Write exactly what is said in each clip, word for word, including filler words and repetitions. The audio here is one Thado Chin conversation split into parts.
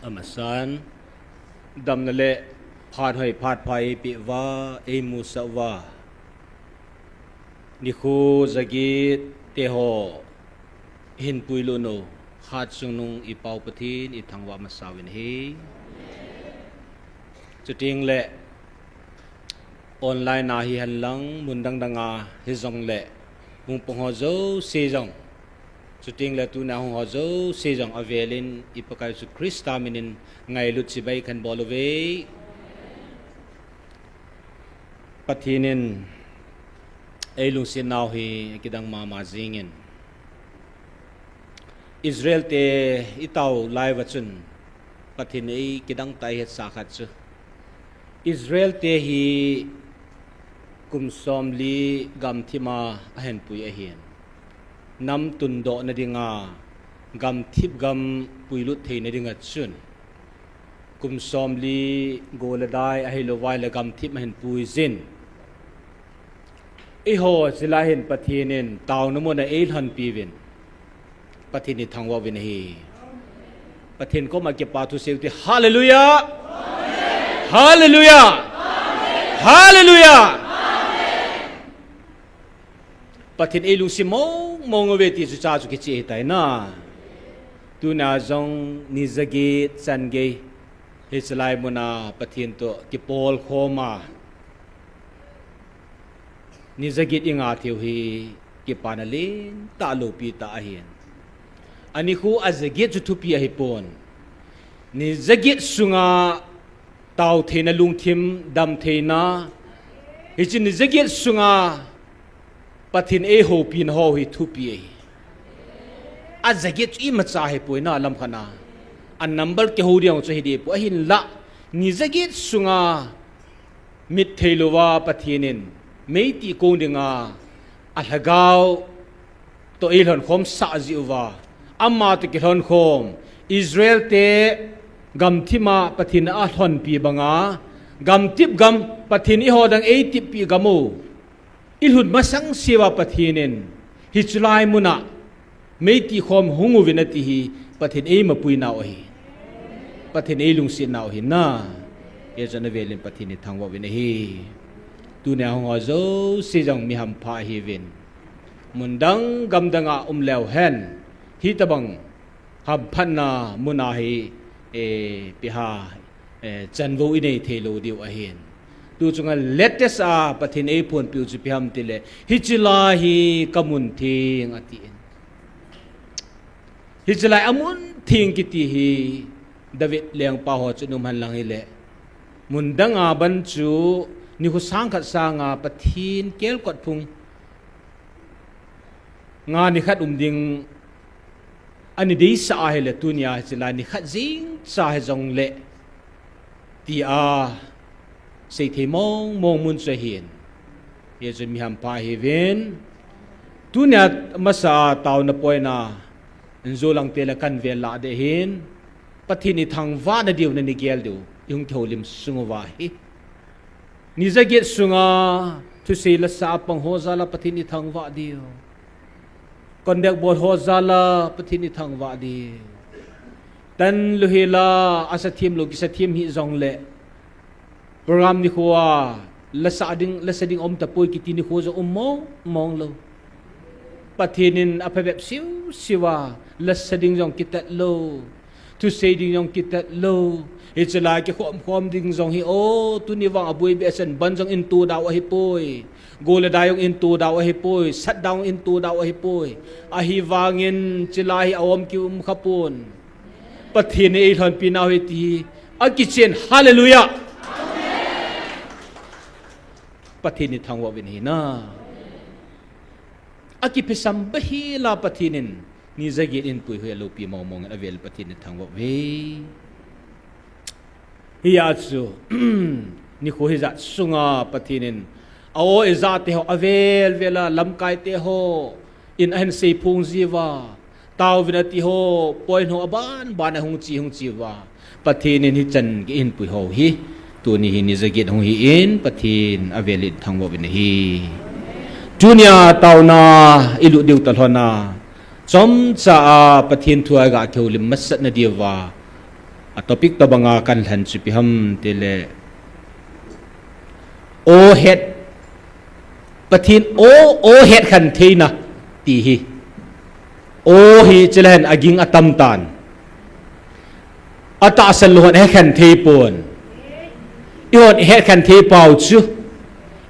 Masan, damna le phat hoi phat pha eipeh uva, eimusah uva, nikho jaget teho ihin puilut u, Hatchungnung i Pau Pathen ithangvah masa uvin ahi. Chuteng le online a hihen lang, mun dang dang a hijongle, hung pang ho jouse jong, chuteng le tuna hung ho jouse jong avelin i Pakai Jesu Christa minin ngailut chibai kahin bol uve. Pathen in eilungset nau hi kidang mama jingin, Israel te i tao lai uva chun Pathen in eikidang tah a eihetsah khat chu, Israel te hi kum somli gamthip a ahin pui ahin, nam tundohna dinga gamthip gam puilut theina dinga chun kum somli go le dai ahilou vai le gamthip ahin puijin, eiho chilai hin Pathen in taona mun a eilhonpi uvin, Pathen ithangvah uvin ahi. Pathen koma kipa thu seiu hite. Hallelujah! Hallelujah! Hallelujah! Pathen eilungset mong mong uve ti chu cha chu kicheh ahitai na. Tuna jong ni jaget chan gei hiche lai mun a Pathen toh kipolkhom a, ni jaget inga theiu hi kipana lentah loupi tah ahin. Anikho ajaget chu thupi ahipon, ni jaget sunga tao theina lungthim, dam theina, hiche ni jaget sunga Pathen eihoupina ho hi thupi ahi. Ajaget chu imacha ahipoi na, lamkhat a, a number kihou ding chu hiding poi, ahinlah ni jaget sunga mit theilouva Pathen in meitih kong dinga alhagao toh eilhonkhomsah jeh uva, ama toh kilhonkhom Israel te gamthip a Pathen in alhonpi banga, gamthip gam Pathen in eiho dang eitippeh gam u, ilhun masang seuva Pathen in hiche lai mun a meitih khom hung uvin ati hi Pathen eimapui nau ahi. Pathen eilungset nau ahi na. Hijeh chun avelin Pathen ithangvah uvin ahi. Tunia hung ho jouse jong mi hampha ahiuvin, mun dang gam dang a um leu hen, hitobang hamphatna mun a hi, eh, ipi ham, eh, chanvou inei theilou diu ahin. Tu chunga latest a Pathen eiphonpiu chu ipi ham itile, hiche lai hi kamun theng atin. Hiche lai amun theng kiti hi David lengpa ho chun um henlang hile, mun dang a ban chu nikho sang khat sanga Pathen kelkot phung nga nikhat um ding ani deisah ahile, tunia hiche lai nikhat jeng cha hijongle tia seithei mong mong mun chu ahin. Hijeh chun mi hampha ihiuvin, tunia masa a taona point a injo lang tele kahin vel lah ding ahin, Pathen ithangvah nadiu nani gel diu, ihung kihoulim sung uva hi. Ni jaget sunga thusei lasa a pang ho jal a Pathen ithangvah diu, conduct bol ho jal a Pathen ithangvah diu, tan lou hel a, asa them lou, kisa them hih jongle, program nikho a lasa ding, lasa ding aum tapoi kiti nikho jong um mong mong lou. Pathen in aphabep siu siu a, lasa ding jong kitat lou, thusei ding jong kitat lou. Hiche lai kikhom khom ding jong hi, o, tuni vang aboi behseh in, ban jong in to dau ahipoi, go le dai jong in to dau ahipoi, shutdown in to dau ahipoi. Ahivangin hiche lai hi aum kium khapon. Pathen in eilhonpi nau ahi ti hi akichen. Hallelujah. Pathen ithangvah uvin ahi na. Akiphisam behseh a Pathen in ni jaget in pui hi aloupi mong mong in, avel Pathen ithangvah uve. Hijeh chun nikho hijat sunga Pathen in a-o ijate ho avel vel a, lamkai te ho in ahin seiphong jiuva, taovin ati ho, point ho aban ban a hung che hung che uva, Pathen in hichan gei ahin pui ho hi, tuni hi ni jaget hung hi in, Pathen avel in thangvah uvin ahi. Tunia taona ilut diu talhon a, chomcha a Pathen thu a iga kihoulim masat nadiuva, A topic tobanga kan lhen chu ipi ham tile, o het, Pathen o, o het khen theina ti hi. O hi chule hen aging atam tan. Atahsan lou hon het khen thei pon. Eihon het khen thei pau chu,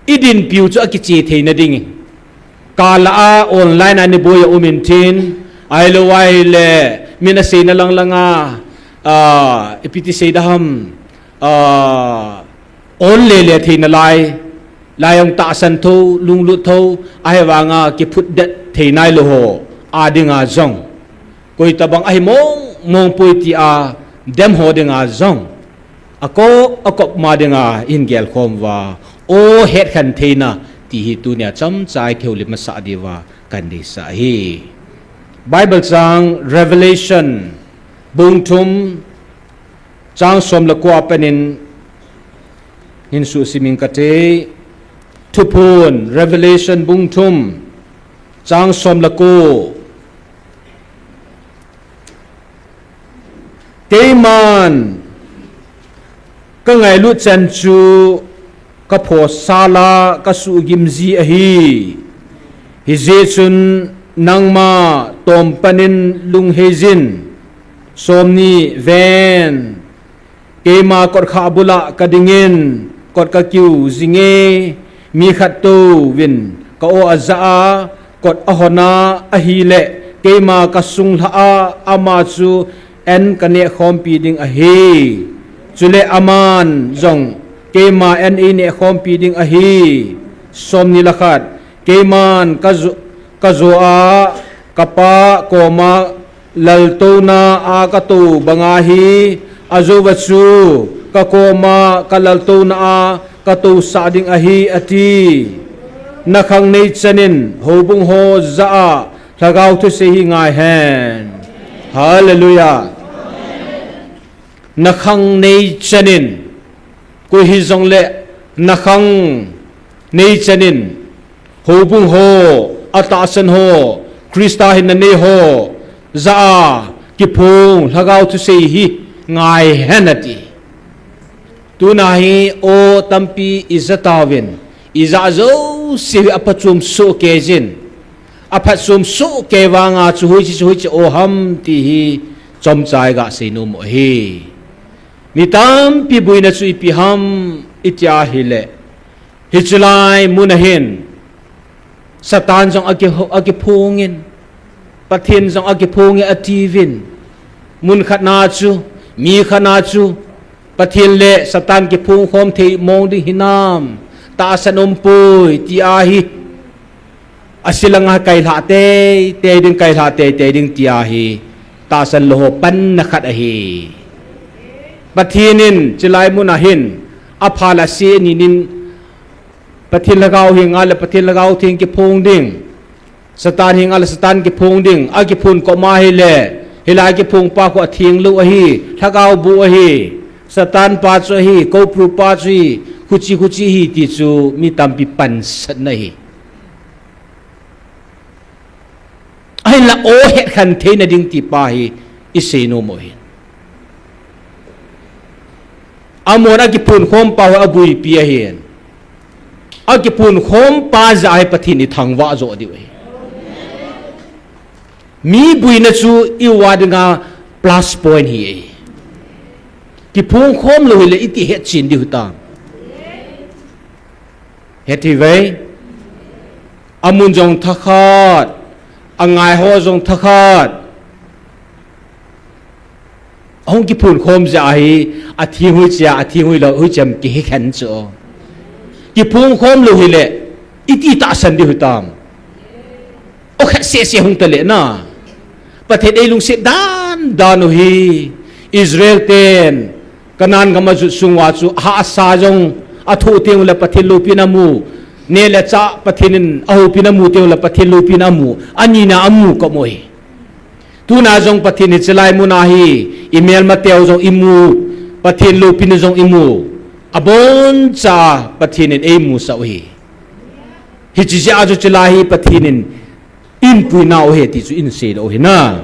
idinpiu chu akiche theina ding. Kala a online a ni boi a um intin, ahilou ahile, min aseina lang langa, a, ipi ti sei da ham, a, on lele theina lai, lai jong tahsan tho, lunglut tho, ahivanga kiphutdet thei nailou ho a dinga jong, koi tabang ahi mong mong poi tia dem ho dinga jong, akop, akop ma dinga ihin gelkhom uva, o het khen theina ti hi tunia chomcha i kihoulim masat diuva kan deisah ahi. Bible chang Revelation bung thum, chang som le ko a pat in hin suhsim ing kate. Thuphon, Revelation bung thum, chang som le ko. Keiman ka ngailut chan chu ka phosal a ka suhgim ji ahi. Hijeh chun nangma tom pan in lungheijin. Somni, ven, keima kotkhah bul a ka ding in, kot ka kiu jing e, mi khat touvin ka o aja a, kot ahon a, ahile keima ka sung lhah a, ama chu an ka neh khompi ding ahi. Chule aman jong keima an ei neh khompi ding ahi. Somni le khat, keiman ka jo, ka jo a, ka Pa koma laltouna a ka tou banga hi, ajouva chu ka koma ka laltouna a ka tousah ding ahi, ati. Na khang nei chan in houbung ho jah a lhagao thusei hi ngai hen. Hallelujah. Na khang nei chan in, koi hijongle na khang nei chan in, houbung ho, atahsan ho, Christa hinna nei ho jah a kiphong lhagao thusei hi ngai hen, ati. Tuna hi o tampi ija tauvin, ija jouse hi aphatchom soh kei jin, aphatchom soh kei vanga chu hoiche chu hoiche o ham ti hi chomcha i ga seinom u ahi. Mi tampi boina chu ipi ham iti ahile, hiche lai mun a hin Satan jong aki, akiphong in, Pathen jong akiphong e atiuvin. Mun khat na chu, mi khat na chu, Pathen le Satan kiphong khom thei mong ding hinam, tahsan umpoi ti ahi. Ase langa kailhah teitei ding, kailhah teitei ding ti ahi. Tahsan lou ho panna khat ahi. Pathen in chulai mun a hin apha le ase ani in, Pathen lhagao henga le Pathen Lhagao Theng kiphong ding, Satan henga le Satan kiphong ding. Akiphon koma hile, hilai kiphong pa khu atheng lou ahi, lhagao boh ahi, Satan pa chu ahi, Cobra pa chu ahi, khuchi khuchi ahi ti chu mi tampi pansatna ahi. Ahinla o het khen theina ding ti pa hi i seinom u ahi. Amon akiphon khom pa ho abuipi ahin. Akiphon khom pa jah a hi Pathen in ithangvah joh diu ahi. Mi boina chu i uva dinga plus point hi ahi. Kiphong khom lou hile iti hetchen diu hitam. Heti ve. Amun jong thakhat, angai ho jong thakhat. Ahung kiphon khom jah a hi, atheng hoiche a, atheng hoilou, hoiche ham kihe khen chu. Kiphong khom lou hile, iti tahsan diu hitam. O khat seh seh hung tale na. Pathen eilungset dan dan u hi. Israel ten Canaan gam ajot sung uva chu hahsa jong athoh teng ule Pathen loupina amu. Neh le chah Pathen in ahoupina amu teng ule Pathen loupina amu. Ani na amu kop u ahi. Tuna jong Pathen in chulai mun a hi imelmateu jong imu. Pathen loupina jong imu. Aboncha Pathen in eimusah u ahi. Hiche jeh a chu chulai hi Pathen in eipuina u ahi ti chu isei lou u ahi na.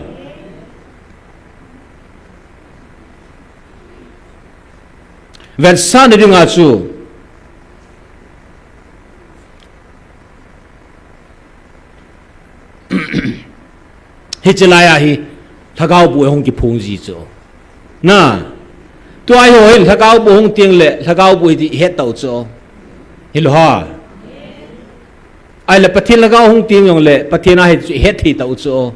Vetsahna dinga chu, hiche lai a hi Lhagao boh hung kiphong ji chu. Na, tua hi ho hin Lhagao boh hung teng le Lhagao boh hi ti het tau chu. Hilou ham. Ahile Pathen Lhagao hung teng jongle Pathen ahi chu het thei tau chu.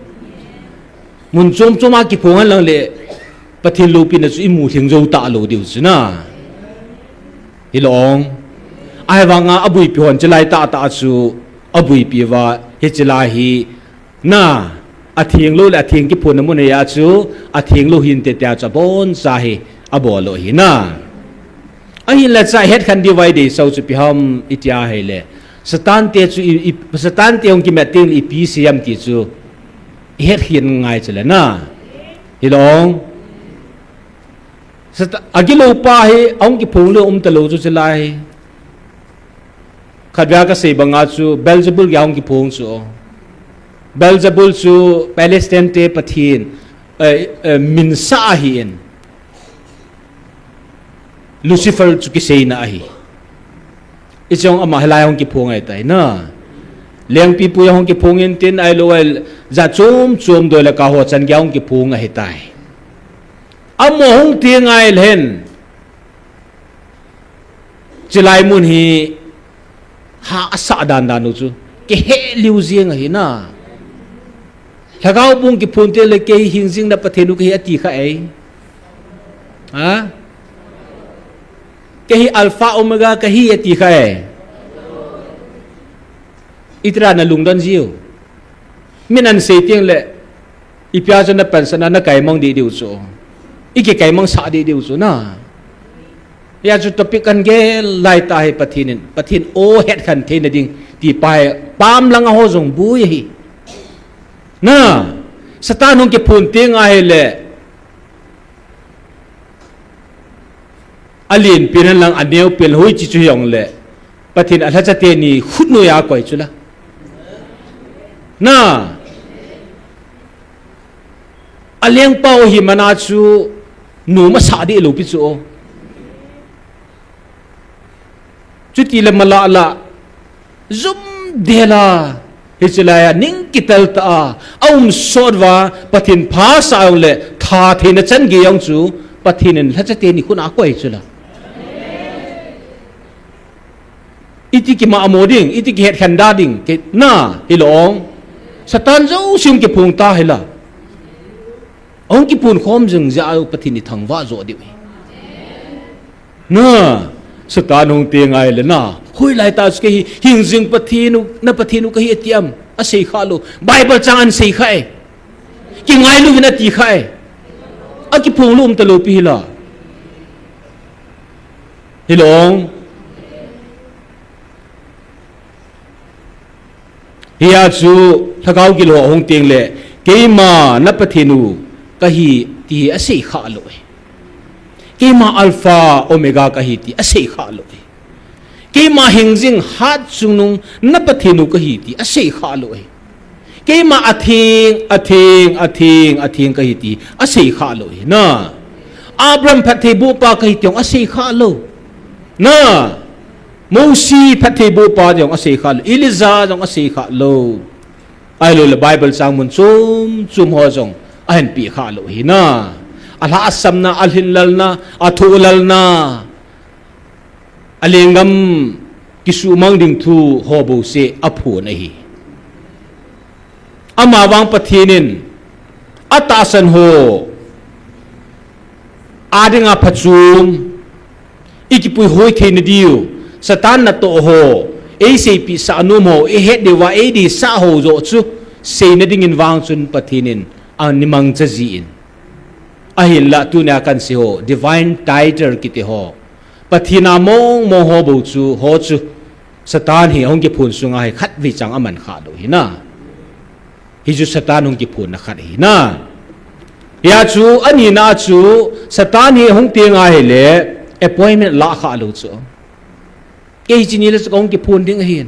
Mun chom chom a kiphong hen lang le Pathen loupina chu imu lhing jou talou diu chu na. Hilou. Ahivanga abuipi hon hiche lai tahtah chu abuipi uva hiche lai hi na, atheng lou le atheng kiphonna mun ahi a chu, atheng lou hinte tia chu aboncha hi abol u ahi na. Ahinla cha hetkhen diu vai deisah u chu ipi ham iti ahile, Satan te chu i, i, Satan te hung kimat teng le ipi sei ham ti chu ihet khen ngai chu le na. Hilou. Sat-, agilou pa hi ahung kiphong lou um talou chu hiche lai. Khatvei a kasei banga chu Beelzebul gei a hung kiphong chu. Beelzebul chu Palestine te pathen, eh, eh, minsah ahin. Lucifer chu kiseina ahi. Hiche jong ama hilai a hung kiphong ahitai na. Lengpipui a hung kiphong intin ahilou le jat chom chom doi le kah ho chan gei a hung kiphong ahitai. Amaho hung teng ahile hin hiche lai mun hi ha asah dan dan u chu kihel lheh jeng ahi na. Lhagao boh hung kiphong teng le kei hi hingjing na Pathen u kahi ati kha e. Ha? Kei hi Alpha Omega kahi ati kha e. Itira na lungdon jiu. Min ahin sei teng le, ipi a chu na pansan a na kaimang deh diu chu. I kikaimang sah deh diu chu na. Hia chu topic kahin gel lai tah hi Pathen in, Pathen o hetkhen theina ding ti pa hi pam langa ho jong boi ahi. Na, Satan hung kiphong teng ahile, alen pen hen lang aneo pen hoi chi chu hijongle, Pathen alhacha teni khut noiya akoi chu la. Na, alengpa u hi mana chu nom asah deh lou pi chu o. Chuti le mala la, jum dela, hiche lai a ning kitel tah a, aum sot uva, Pathen pha sah jongle, tha theina chan gei jong chu, Pathen in lhacha teni khut a akoi chu la. Iti kimamo ding, iti kihetkhen da ding, ke, na, hilou. Satan jouse hung kiphong ta hi la. Ahung kiphong khom jing jeh a Pathen ithangvah joh diu ahi. Na, Satan hung teng ahile na, hoilai tah chu kei hi, hingjing Pathen u, na Pathen u kahi ati am, asei kha lou. Bible chang ahin sei kha e. Kingailuvin ati kha e. Akiphong lou um talou pi hi la. Hilou. Hia chu Lhagao gilou a hung teng le, keima na Pathen u kahi ti asei kha lou e. Keima Alpha Omega kahi ti asei kha lou e. Keima hingjing hat chungnung na Pathen u kahi ti asei kha lou e. Keima atheng, atheng, atheng, atheng kahi ti asei kha lou e. Na. Abraham phattheibohpa kahi ti jong asei kha lou. Na. Mosi phattheibohpa jong asei kha lou, Elijah jong asei kha lou. Ahilou le Bible chang mun chom chom ho jong ahin peh kha lou hi na. Alhahsamna, alhinlelna, athohlelna, alenggam kisuhmang ding thu ho bouseh aphon ahi. Amavang Pathen in atahsan ho a dinga phachom, i kipuihoi theina diu, Satan natoh ho, eiseipeh sah nom ho, eihet diuva eideisah ho joh chu seina dingin vang chun Pathen in ana mangcha jin. Ahinla tunia kahin sei ho, divine tither kiti ho, Pathen a mong mong ho bou chu, ho chu Satan hi ahung kiphon sunga hi khatvei chang aman kha lou hi na. Hichu Satan hung kiphonna khat hi na. Hia chu, anina chu, Satan hi hung teng ahile, appointment lah kha lou chu. Kei hiche ni le chu kahung kiphon ding ahin.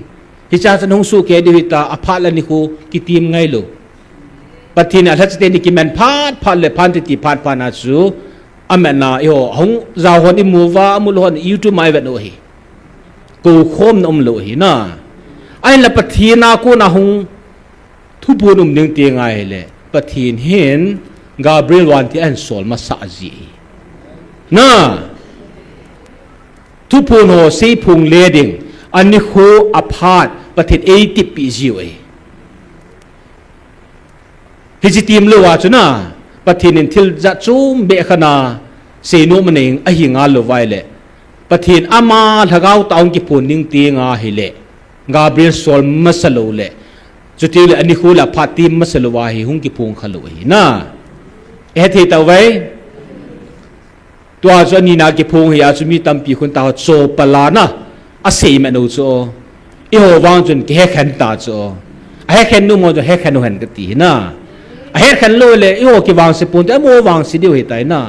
Hiche a chun hung sohkei diu hita, aphat le nikho kitim ngailou. Pathen in alhacha teni kiman phat phat le phan titi phat phat na chu, Amatna, eiho, hung jao hon imu uva, amu lou hon YouTube ma ivet u ahi. Kou khomna umlou ahi na. Ahinla Pathen a kona hung thuphon um ding ti ngai le. Pathen hin Gabriel vantil ahin sol masa ji ahi. Na. Thuphon ho seiphong le ding, anikho aphat, Pathen eitippi jiu ahi. Hiche tim lou a chu na, Pathen in thil jat chom beh khat a seinom anei ahi ngal lou vai le. Pathen ama lhagao tah a hung kiphon ding ti ngai le. Gabriel sol masa lou le. Chuti le anikho le aphat tim masa lou a hi hung kiphong kha lou ahi na. Ehe thei tau vai. Tua chu anina kiphong hi a chu mi tampi khun ta ho cho palana. Asei mano chu. Eiho vang chun kihekhen ta chu. Ahekhen nu mo chu hekhen u hen kati hi na. Ahekhen lou le eiho kivangse pon te mo vangse diu hi tai na.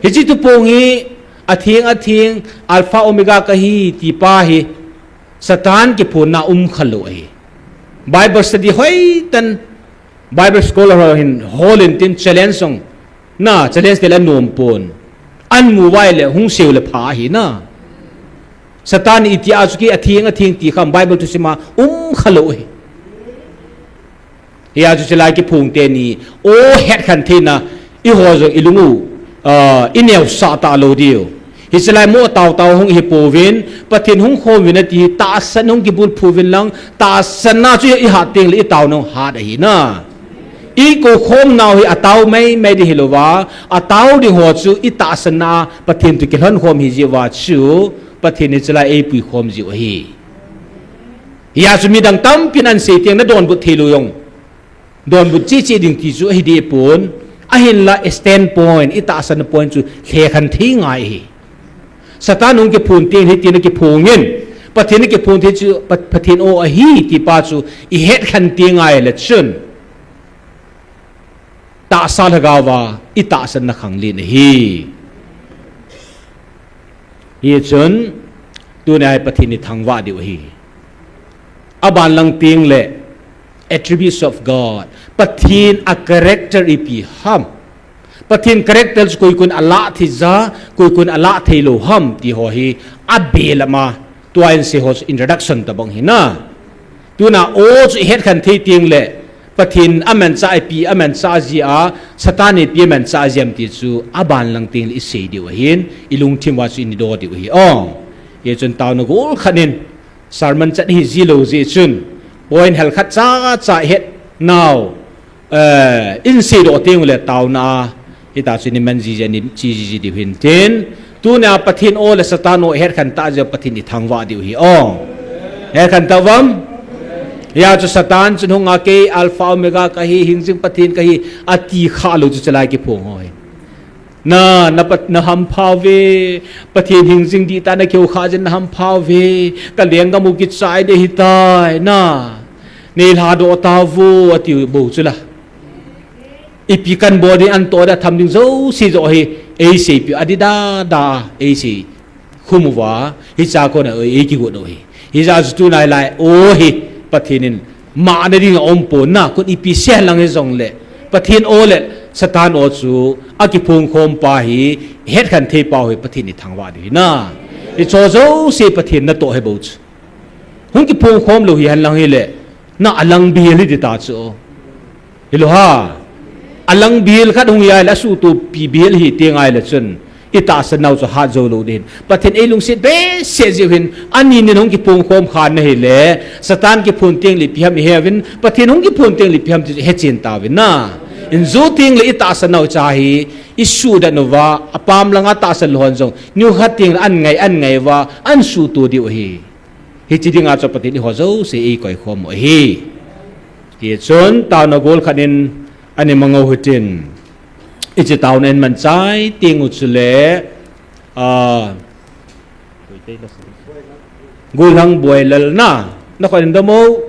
Hiche thuphong hi atheng atheng Alpha Omega kahi ti pa hi Satan kiphonna um kha lou ahi. Bible study hoitah in Bible scholar ho hin hol in tin challenge song. Na, challenge te la nom pon. Amu vai le hung seiu le pha ahi na. Satan iti a chu ki atheng atheng ti kham Bible thusim a um kha lou ahi. Hia chu chulai kiphong teni, o hetkhen theina, eiho jong ilung u, ah, ineosah talou diu. Hiche lai mo taotao hung ihi pouvin, Pathen hung khom uvin ati, tahsan hung kibulphu uvin lang, tahsan na chu ihat teng le itaona hat ahi na. Ikou khom nau hi atao maimai ding hilou va, atao ding ho chu itahsan na Pathen toh kilhon khom hi jeh uva chu, Pathen in hiche lai eipui khom jiu ahi. Hia chu midang tampin ahin sei teng na donbut thei lou jong. Donbut cheh cheh ding ti chu ahi deh pon. Ahinla standpoint, itahsan point chu lhekhen thei ngai ahi. Satan hung kiphon teng hitin akiphong in. Pathen akiphon thei chu Pat-, Pathen o ahi ti pa chu ihetkhen thei ngai le chun. Tahsa lhagao va, itahsan na khanglen ahi. Hichun, tuni a hi Pathen ithangvah diu ahi. Aban lang teng le, attributes of God. Pathen a character ipi ham. Pathen character chu koi kon alah thei ja, koi kon alah thei lou ham, ti ho hi, abel ama, tua in sei ho chu introduction tabang hi na. Tuna o chu ihetkhen thei teng le, Pathen amanchah ipi amanchah jia, Satan ipi amanchah jia ham ti chu aban lang teng le isei diu ahin, ilungthim uva chu ido diu ahi. O, hichun taona gol khat in, sermon chat hi jilou jeh chun, point hel khat chacha ihet nau, eh, isei doh teng le taona a, Hita chu iman jiji, ichi jiji diu hin tin. Tunia Pathen o le Satan o hetkhen ta jeh Pathen ithangvah diu hi o. Hetkhen ta uvem? Hia chu Satan chun hung a kei Alpha Omega kahi, hingjing Pathen kahi, ati kha lou chu chalai kiphong ho hi. Na, na pat, na hampha uve, Pathen hingjing dihtah na kihou kha jeh in na hampha uve, ka lenggam u kichai ding ahitai, na. Nei lhadoh tauvo, ati bou chu la. Ipi kan bol ding, an toh ding, atham ding jouse joh hi eiseipeh, adih dada, eisei khum uva, hicha kona ei kigot u hi. Hijeh chun tunai lai, o hi, Pathen in, mah na ding aum pon na, kon ipi sei lang hijongle, Pathen o le Satan o chu, akiphong khom pa hi, hetkhen thei pa hi, Pathen ithangvah diu hi na. Hicho jouse Pathen natoh hi bou chu. Hung kiphong khom lou hi hen lang hile, na alang bihel hi ding ta chu. Hilou ham. Alang bihel khat hung hi a le asuhtopi bihel hi ti ngai le chun. Itahsan nau chu hat jou lou ding. Pathen eilungset behseh jeh u hin. Ani nin hung kiphong khom khan na hile. Satan kiphon teng le ipi ham ihe uvin. Pathen hung kiphon teng le ipi ham ti chu hechen tauvin na. Injo teng le itahsan nau cha hi. Isuhdat uva. Apam langa tahsan lou hon jong. Nikhat teng le an ngai, an ngai uva. An suhto diu hi. Hiche dinga chu Pathen in eiho jouse eikoi khom u ahi. Hichun taona gol khat in ana mang u hitin. Hiche taona in manchai teng u chule, ah, Golhang Boilal na, na khut in dam o.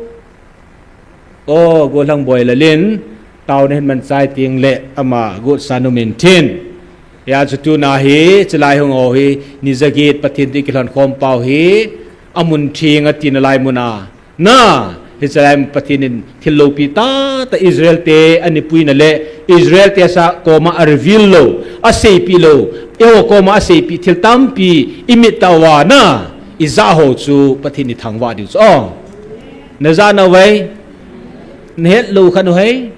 O, Golhang Boilal in, taona hin manchai teng le ama gotsa nom in tin. Hia chu tuna hi, chalai hung o hi, ni jaget Pathen toh kilhon khom pau hi, amun theng a tina lai mun a. Na, Hiche lai Pathen in thil loupi tah tah Israel te ana puina le Israel te sa koma a reveal lou, aseipi lou, eiho koma aseipi thil tampi imit tah uva na ijah ho chu Pathen ithangvah diu chu. Oh. Najah nau vai? Nahet lou khat u hai.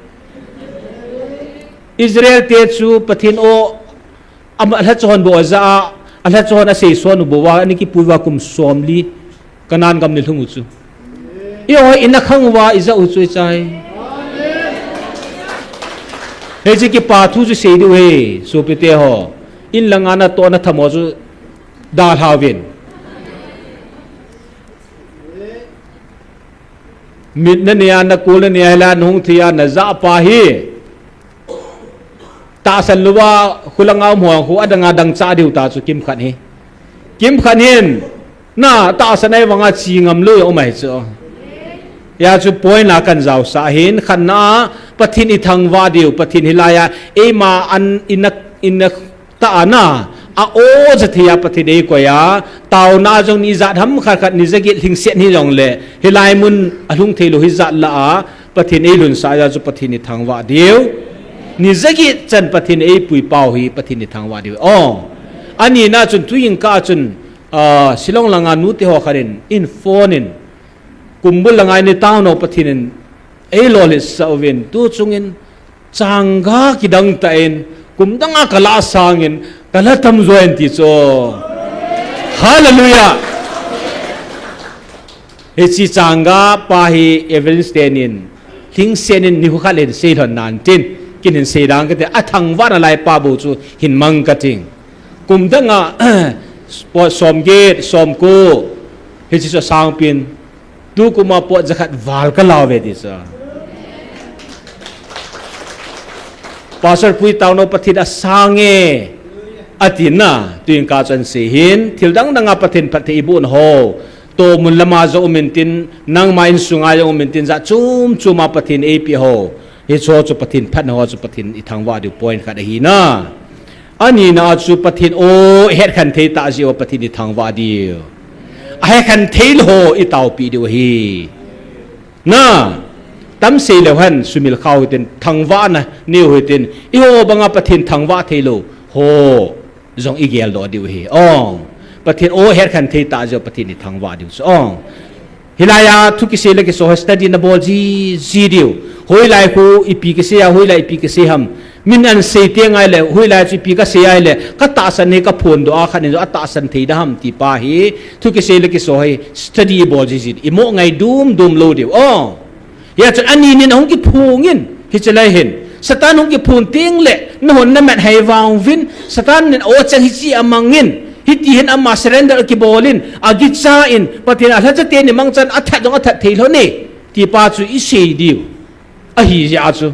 Israel te chu Pathen o, am, alhacha hon bou ajah a, alhacha hon asei son u bou va, ani kipui uva kum somli, Canaan gam ni lhung u chu. Eiho ina khang uva ijah u chu ichai. Hiche kipa thu chu sei diu ahi, sopite ho. In langa natoh natham ho chu dalha uvin. Mit nanei a, nakol nanei a, hilai a nahung thei a najah pa hi. Tahsan louva, khulanga um ho khu adanga dangchah diu ta chu kimkhat hi. Kimkhat hin, na tahsan a ivanga chi ngam lou um ahi chu. Hia chu point la kahin jaosah hin, khatna a Pathen ithangvah diu, Pathen hilai a, eima an ina, ina tah a na, a-o jat thei a Pathen eikoi a, taona jong ni jat ham khat khat ni jaget lhingset hijongle, hilai mun alhung thei lou hijat lah a, Pathen eilhunsah a chu Pathen ithangvah diu. Ni jaget chan Pathen eipui pau hi Pathen ithangvah diu. Oh. Ani na chun tuin ka chun, ah, Shillong langa nute ho khat in, in phone in, kumbul langa ini town ho Pathen in eilolhinsah uvin, tu chungin, changa kidang tah in, kum danga kala sangin, kala tamjo in ti chu. Hallelujah! Hiche changa pa hi evangelist tenin, lhingset in nikho khat le hin seilhon nan tin, kin hin seidang kate, athangvahna lai pa bou chu hin mang kating. Kum danga, pot somget, somko, hiche chu asangpin, Tukum a pot jakhat val kala uve ti chu. Pastor Pu Taonao Pathen asang e, ati na, tuin ka chun sei hin, thil dang dang a Pathen phatthei iboh na ho. Tomun lama jong um intin, nangma insunga jong um intin, jat chom chom a Pathen eipeh ho. Hiche ho chu Pathen phatna ho chu Pathen ithangvah diu point khat ahi na. Ani na chu Pathen o, ihet khen thei tah jeh uva Pathen ithangvah diu. Ahet khen thei lou ho itaopi diu ahi. Na, tam sei leu hen sumil khau hitin thangvahna neo hitin eiho banga Pathen thangvah thei lou ho jong igel doh diu ahi. Ong, Pathen o, ihet khen thei tah jeh uva Pathen ithangvah diu chu ong. Hilai a thu kisei le kiso ho study nabol ji, ji diu. Hoilai khu ipi kisei a, hoilai ipi kisei ham. Min an sei teng ahile, hoilai chu ipi kasei ahile, katahsan hi kaphondoh a, khat in jong atahsan thei da ham ti pa hi, thu kisei le kiso hi study ibol ji ji. Imo ngai dum dum lou diu. Oh. Hia chun ani nin ahung kiphong in, hiche lai hin. Satan hung kiphong teng le, nahon namat hai vang uvin, Satan nin o chang hiche amang in, hiti hin ama surrender kibol in, agicha in, Pathen a lhacha teni mangchan athat jong athat thei lhon e, ti pa chu isei diu. Ahi jeh a chu.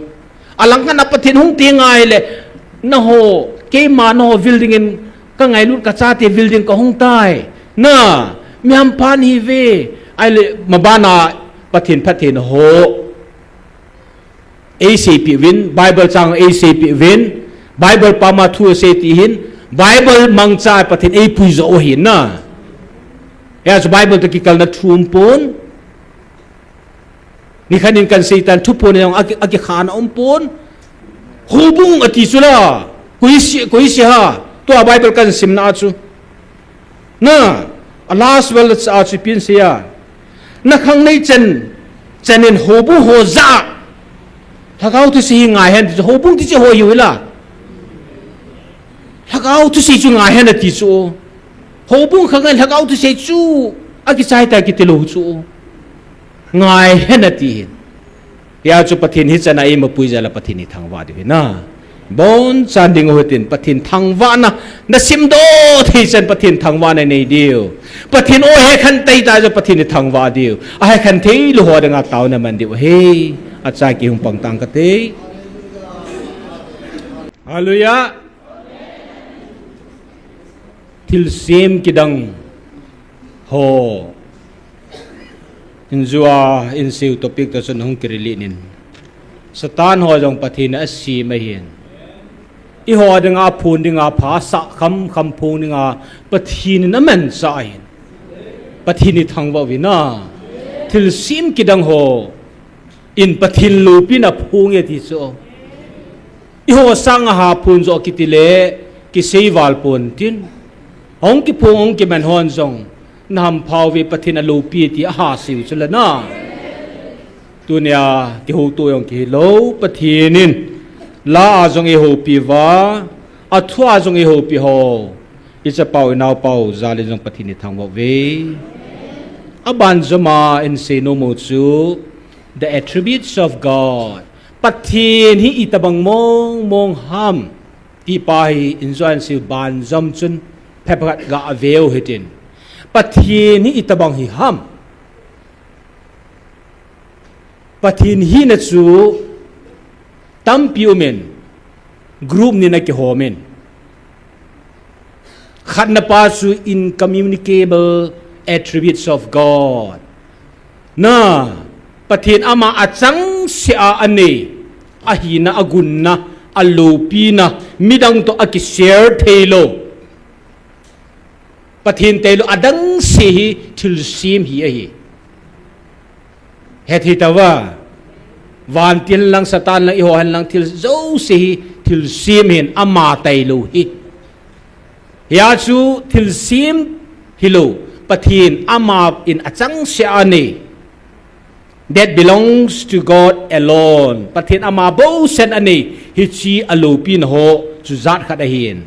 Alang khat a Pathen hung teng ahile, naho, keima naho vil dingin, kangailut kachate vil ding kahung tai. Na, mihampha nahi uve, ahile, maban a Pathen phatthei na ho. Eiseipeh uvin, Bible chang eiseipeh uvin, Bible pama thu asei ti hin, Bible mangcha Pathen eipui jo u ahi na. Hia chu Bible toh kikalna thu um pon. Nikhat in kan seitan thuphon jong aki, akikhana um pon. Houbung ati chu la. Koi si, koi si ha. Tua Bible kan simna chu. Na, a last verse a chu ipi asei a. Na khangnei chan, chan in houbung ho jah a. Lhagao thusei hi ngai hen ti chu, houbung ti chu ho hiu hila. Lhagao thusei chu ngai hen ati chu. Houbung khang in lhagao thusei chu, akichai tai kiti lou chu. Ngai hen ati hin. Hia chu Pathen hichan a eimapui jal a Pathen ithangvah diu ahi na. Bonchan ding u hitin Pathen thangvahna, na simdoh thei chan Pathen thangvahna nei diu. Pathen o, ihet khen thei tah jeh uva Pathen ithangvah diu. Ahet khen thei lou ho dinga taona man diu ahi. Acha kihung pang tang kate. Hallelujah. Thilsem kidang ho. Injua, insei u topic toh chun hung kirelate in. Satan ho jong Pathen in asem ahin. Eiho dinga phon dinga pha sah kham kham phong dinga Pathen in amanchah ahin. Pathen ithangvah uvin na. Thilsem kidang ho in Pathen loupina phung e ti chu. Eiho sanga ha phun jo kiti le kisei val pon tin. Hung kiphung hung kiman hon jong na hampha uve, Pathen aloupi ti aha seiu chu le na. Tunia kihouto jong kihilou, Pathen in la a jong eihoupi uva, athua jong eihoupi ho. Ichapau inaopau jal in jong Pathen ithangvah uve. Aban joma in seinom u chu the attributes of God. Pathen hi itobang mong mong ham ti pa hi injo in sei ban jom chun phephat ga veu hitin. Pathen hi itobang hi ham. Pathen hina chu tampi umin, group ni na kihom in. Khatna pa chu incommunicable attributes of God. Na, Pathen ama achangseh a anei, ahina, agunna, aloupina, midang to akishare theilou. Pathen tailou adang se hi thilsem hi ahi. Hethei tauva. Vantil lang, Satan lang, eiho hen lang thil jouse hi thilsem hin ama tailou hi. Hia chu thilsem hilou, Pathen ama in achangseh a anei. That belongs to God alone. Pathen ama bou sen anei, hiche aloupina ho chu jat khat ahin.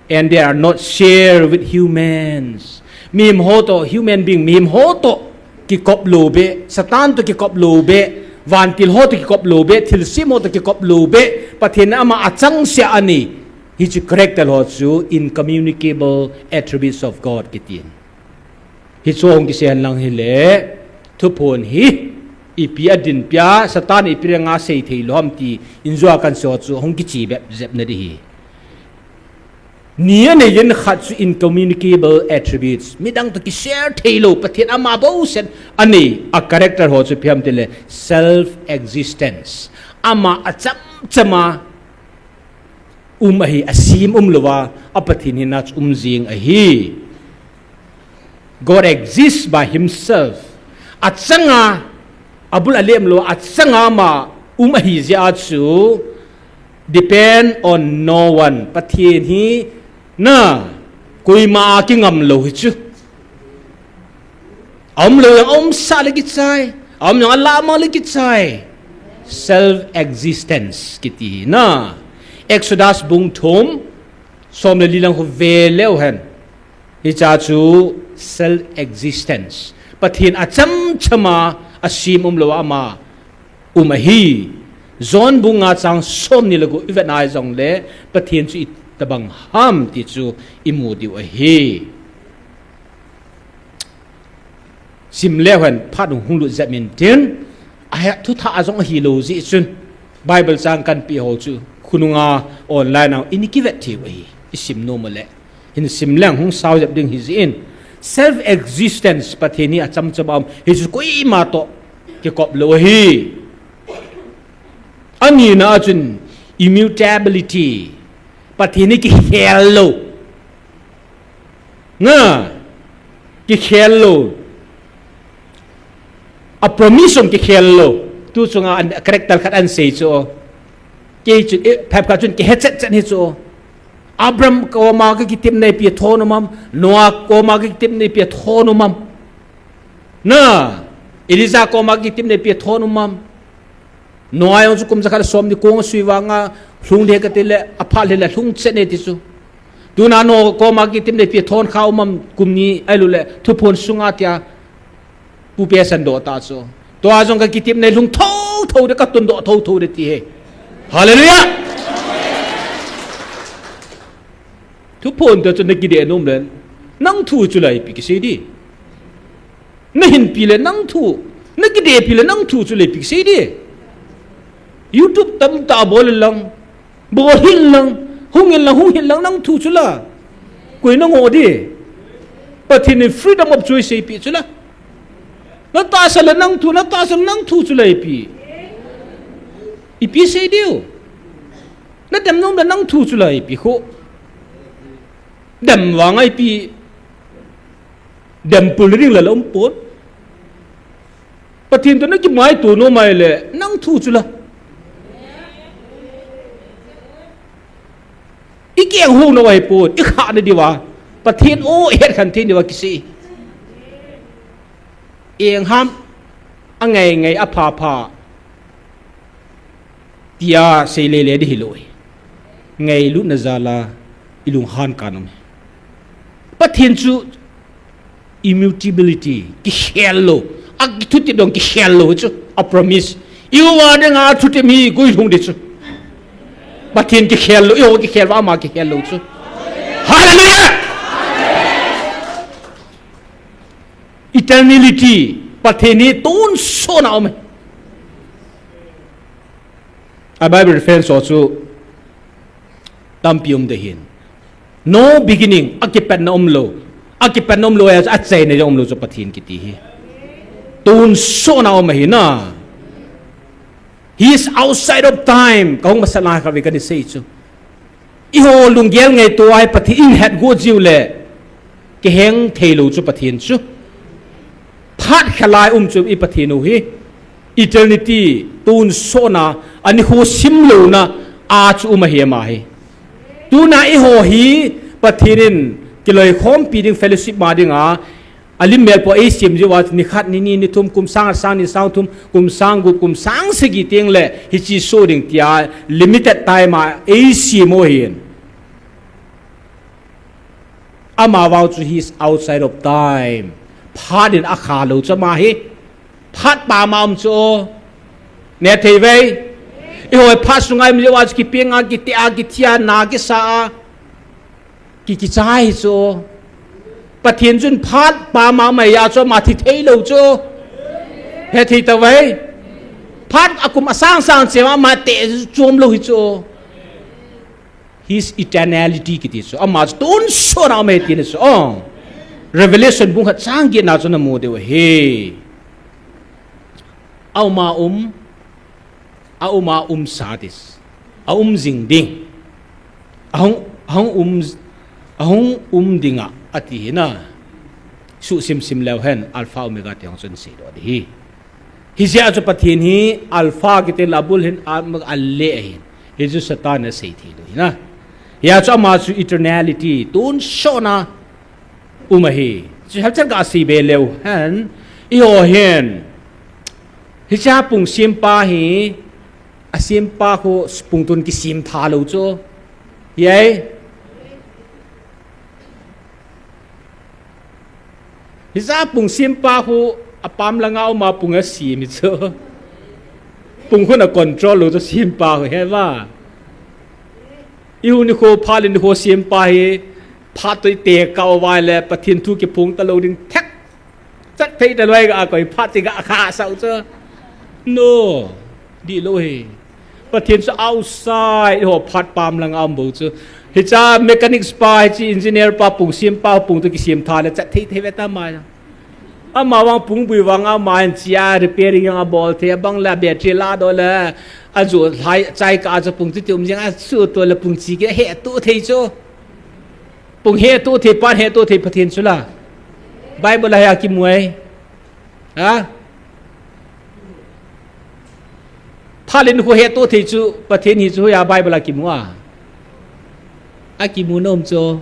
And they are not share with humans. Mihem ho to, human being, mihem ho to kikop lou be, Satan to kikop lou be, vantil ho to kikop lou be, thilsem ho to kikop lou be, Pathen ama achangseh a anei, hiche character ho chu incommunicable attributes of God kitin. Hichu hung kisei hen lang hile, thuphon hi ipi adinpi a, Satan ipi dinga sei theilou ham ti injo a kan sei ho chu hung kiche bep jep na di hi. Ni anei in khat chu incommunicable attributes. Midang to kishare theilou, Pathen ama bou sen anei a character ho chu ipi ham tile self existence. Ama achamchama um ahi, asem umlouva, a Pathen hina chu um jing ahi. God exists by himself. Achanga, abul alem lou, achanga ama um ahi jeh a chu depend on no one. Pathen hi na koima a kingam lou hi chu. Aumlou jong aumsah le kichai, aum jong alah mang le kichai. Self existence kiti hi na. Exodus bung thum, som le li lang khu ve leu hen. Hiche chu self existence. Pathen achamchama asem umlou ama um ahi. John bung nga chang som ni le gup ivet nai jongle Pathen chu itobang ham ti chu imu diu ahi. Sim leu hen phat hung hung lut jep intin, ahi, thuthah a jong ahilou jeh chun Bible chang kanpeh ho chu khonunga online a in kivet theiu ahi. Isim nom uleh hin sim leng hung sao jep ding ahi jeh in, self existence, Pathen hi achamchama um, hichu koima to kikop lou ahi. Anina a chun immutability, Pathen hi kikhel lou. Na, kikhel lou. A promise jong kikhel lou. Tu chunga an character khat ahin sei chu. Kei chu, eh, phep khat chun kihe chet chet hi chu. Abraham koma kakitepna ipi athon um am. Noah koma kakitepna ipi athon um am. Na, Elijah koma kakitepna ipi athon um am. Noah jong chu kum jakhat le som ni kong asui vanga lhung ding kati le, aphat le le lhung chet e ti chu. Tuna Noah koma kitepna ipi athon kha um am, kum ni ahilouleh thuphon sunga tia pu pe san doh ta chu. Tua jong kakitepna lhung thotho de, katundoh thotho de ti hi. Hallelujah! Thuphon te chu nakide nom le, nang thu chu la ipi kisei di. Nahinpi le nang thu, nakidepi le nang thu chu la ipi kisei di. YouTube tamtah bol in lang, bol hih in lang, hung in lang, hung hih in lang, nang thu chu la. Koi nangoh di. Pathen in freedom of choice eipeh chu la. Natahsan le nang thu, natahsan le nang thu chu la ipi. Ipi sei diu. Nadem nom le nang thu chu la ipi khu. Dem vang a ipi. Dem pul ring le la um pon. Pathen toh nakimaito nom ahile, nang thu chu la. I keng hou nau ahipon, i khah na diuva. Pathen o, i het khen thei diuva kisei. Eng ham, angai ngai, apha pha. Tia sei lele di hilou. Ngailutna jal a, i lunghan kha nom. Pathen chu immutability, kikhel lou. A kithutep dong kikhel lou chu, a promise. Eiho a dinga thutep hi guilhung ding chu. Pathen kikhel lou, eiho kikhel uva ama kikhel lou chu. Hallelujah! Eternality, Pathen hi tonsot na um e. A Bible reference ho chu tampi um ding ahin. No beginning, akipatna umlou. Akipatna umlou, achaina jong umlou chu Pathen kiti hi. Tonsot na um ahi na. He is outside of time. Kahung masa lai kha ve kana sei chu. Eiho lunggel ngaito a hi Pathen in het got jiu le. Kiheng thei lou chu Pathen chu. Phat khelai um chu i Pathen u hi. Eternity, tonsot na, anikho simlouna, a chu um ahi ama hi. Tuna eiho hi, Pathen in, kiloikhompi ding fellowship ma dinga, alim melpou eisem jiuva, nikhat, nini, nithum, kum sang, sang ni, sang thum, kum sang gup, kum sang sagi teng le, hiche soh ding tia, limited time a, eisem u ahin. Ama vang chu he is outside of time. Phat in akha lou chu ama hi. Phat pam a um chu. Ne thei ve. Eiho phat sunga i um jiuva chu kipeng a, kite a, kithi a, na kisa a. Ki, kichai chu. Pathen chun phat pam a um ahi a chu ama thi thei lou chu. He thei tave. Phat akum asang sang cheh a ama te chom lou hi chu. His eternality kiti chu. Ama chu tonsot na um ahi tina chu. Oh. Revelation bung khat chang get na chu namu diu ahi. A um a um. A um a um sa tis. A um jing ding. Ahung, ahung um, ahung um dinga ati hi na. Suhsim sim leu hen Alpha Omega ti hung chun seidoh ding ahi. Hijeh a chu Pathen hi Alpha kiti le abul hin a, a le ahin. Hichu Satan in asei thei lou ahi na. Hijeh a chu ama chu eternality, tonsot na um ahi. Chu helchat ga sei be leu hen. Eiho hin. Hiche pung sempa hi, asempa khu pung tun kisem tha lou chu. Hiche. Hijeh a pung sempa khu apam langa um a pung asem hi chu. Pung khu na control lou chu sempa khu he va. Eiho nikho phat le nikho sempa hi phat toh i te kah uva le Pathen thu kiphong talou ding thek. Chat thei talou a koi phat ti ga kha sau chu. No. Dih lou hi. Pathen chu outside, eiho phat pam langa um bou chu. Hiche mechanics pa, hiche engineer pa, pung sempa, pung toh kisem tha le chat thei thei ve ta mai. Ama vang pung bui vang ama hin chia repairing jong abol thei, abang le battery ladoh le. Ajo lhai chai kah a chu pung chu ti um jeng a chu toh le pung chi kihe toh thei chu. Pung he toh thei, phat he toh thei Pathen chu la. Bible a hia kimu ai. Ha? Phat le nikho he toh thei chu Pathen hi chu hoiya Bible a kimu a. Akimu nom chu.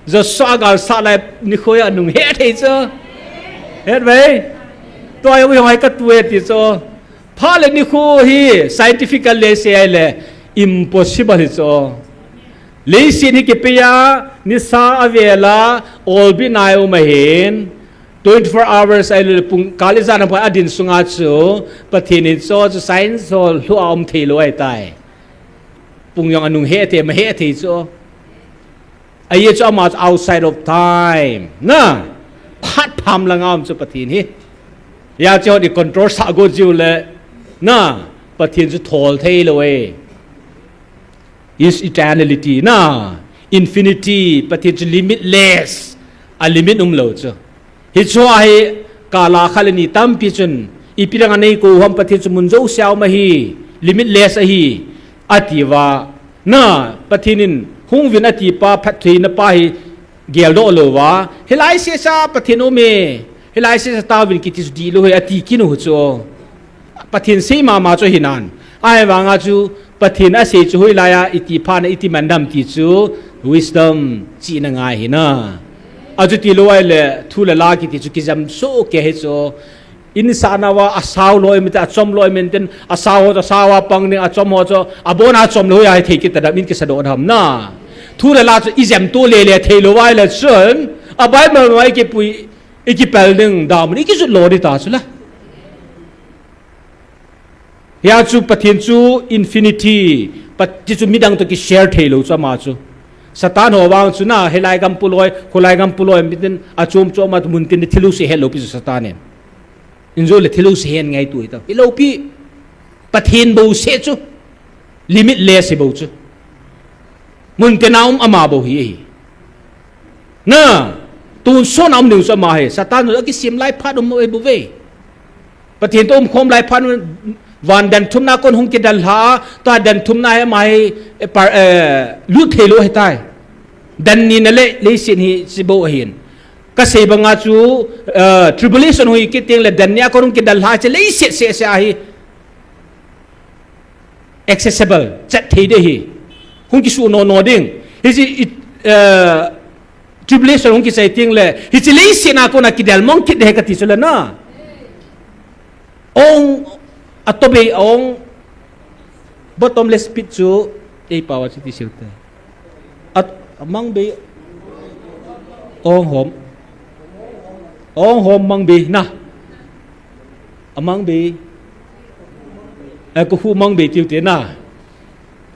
Joshua gal sat lai nikho a nung he thei chu. Het ve. Tua jong hoi ka tu e ti chu. Phat le nikho hi scientifically sei le impossible hi chu. Leiset hi kipei a, nisa avel a, olbina a um ahin, twenty-four hours ahilou le pung kal ijat ham khat adin sunga chu, Pathen in chu, chu science ho lhu a um thei lou ahitai. Pung jong anung he thei, ma he thei chu. Ahi chu ama chu outside of time. Na, phat pam langa um chu Pathen hi. Hijeh chun i control sah got jiu le, na, Pathen chu thol thei lou e. Is eternality na, infinity, Pathen chu limitless, a limit umlou chu. Hichu ahi, kala kha le ni tampi chun, ipi dang a nei kou ham Pathen chu mun jousea um ahi, limitless ahi, ati uva. Na, Pathen in hung uvin ati pa, phattheina pa hi, geldoh lou uva. Hilai sesa Pathen um e, Hilai se sa tauvin kiti chu dihlou ahi ati kit u chu. Pathen sei mama chu hinan. Ahivanga chu Pathen asei chu hoilai a iti phat na iti man dem ti chu wisdom chihna ngai hina. Achuti lou ahile thu le la kiti chu kijam soh kei hi chu. Insahna uva asao loi mite, achom loi miten, asao ho chu asao a pang ding, achom ho chu abon a chom lou ahi thei kit ta dem in kisadoh dem na. Thu le la chu ijam to lele thei lou ahile chun, abai mai mai kipui, ikipel ding, damun ikijut lo ding ta chu la. Hia chu Pathen chu infinity, Pat-, ti chu midang to kishare thei lou chu ama chu. Satan ho vang chu na, hilai gam pu loi, kholai gam pu loi, miten achom chom a mun tin thil u se het lou pi chu Satan in. Injo le thil u se hen ngai tu hi ta. Hilou pi, Pathen bou se chu. Limitless hi bou chu. Mun tin a um ama bou hi ahi. Na, tun son a um ding chu ama hi. Satan chu akisem lai phat um ahi bou ve. Pathen to um khom lai phat van dan thumna kon hung kidalha, ta dan thumna hi ama hi, eh, par, eh, lut thei lou ahi tai. Dan ni na le, leiset hi si bou ahin. Kasei banga chu, eh, tribulation hui kit teng le dan ni a kon hung kidalha, che leiset se se ahi. Accessible, chat thei ding ahi. Hung kisu no no ding. Hiche, eh, tribulation hung kichai teng le, hiche leiset a kona kidel mong kit ding ahi kati chu le na. Ong, atobe ong, bottomless pit chu, ei pao a chu ti siu te. At, amang be, ong hom. Ong hom mang be na. Amang be. Eh, ko hu mang be tiu te na.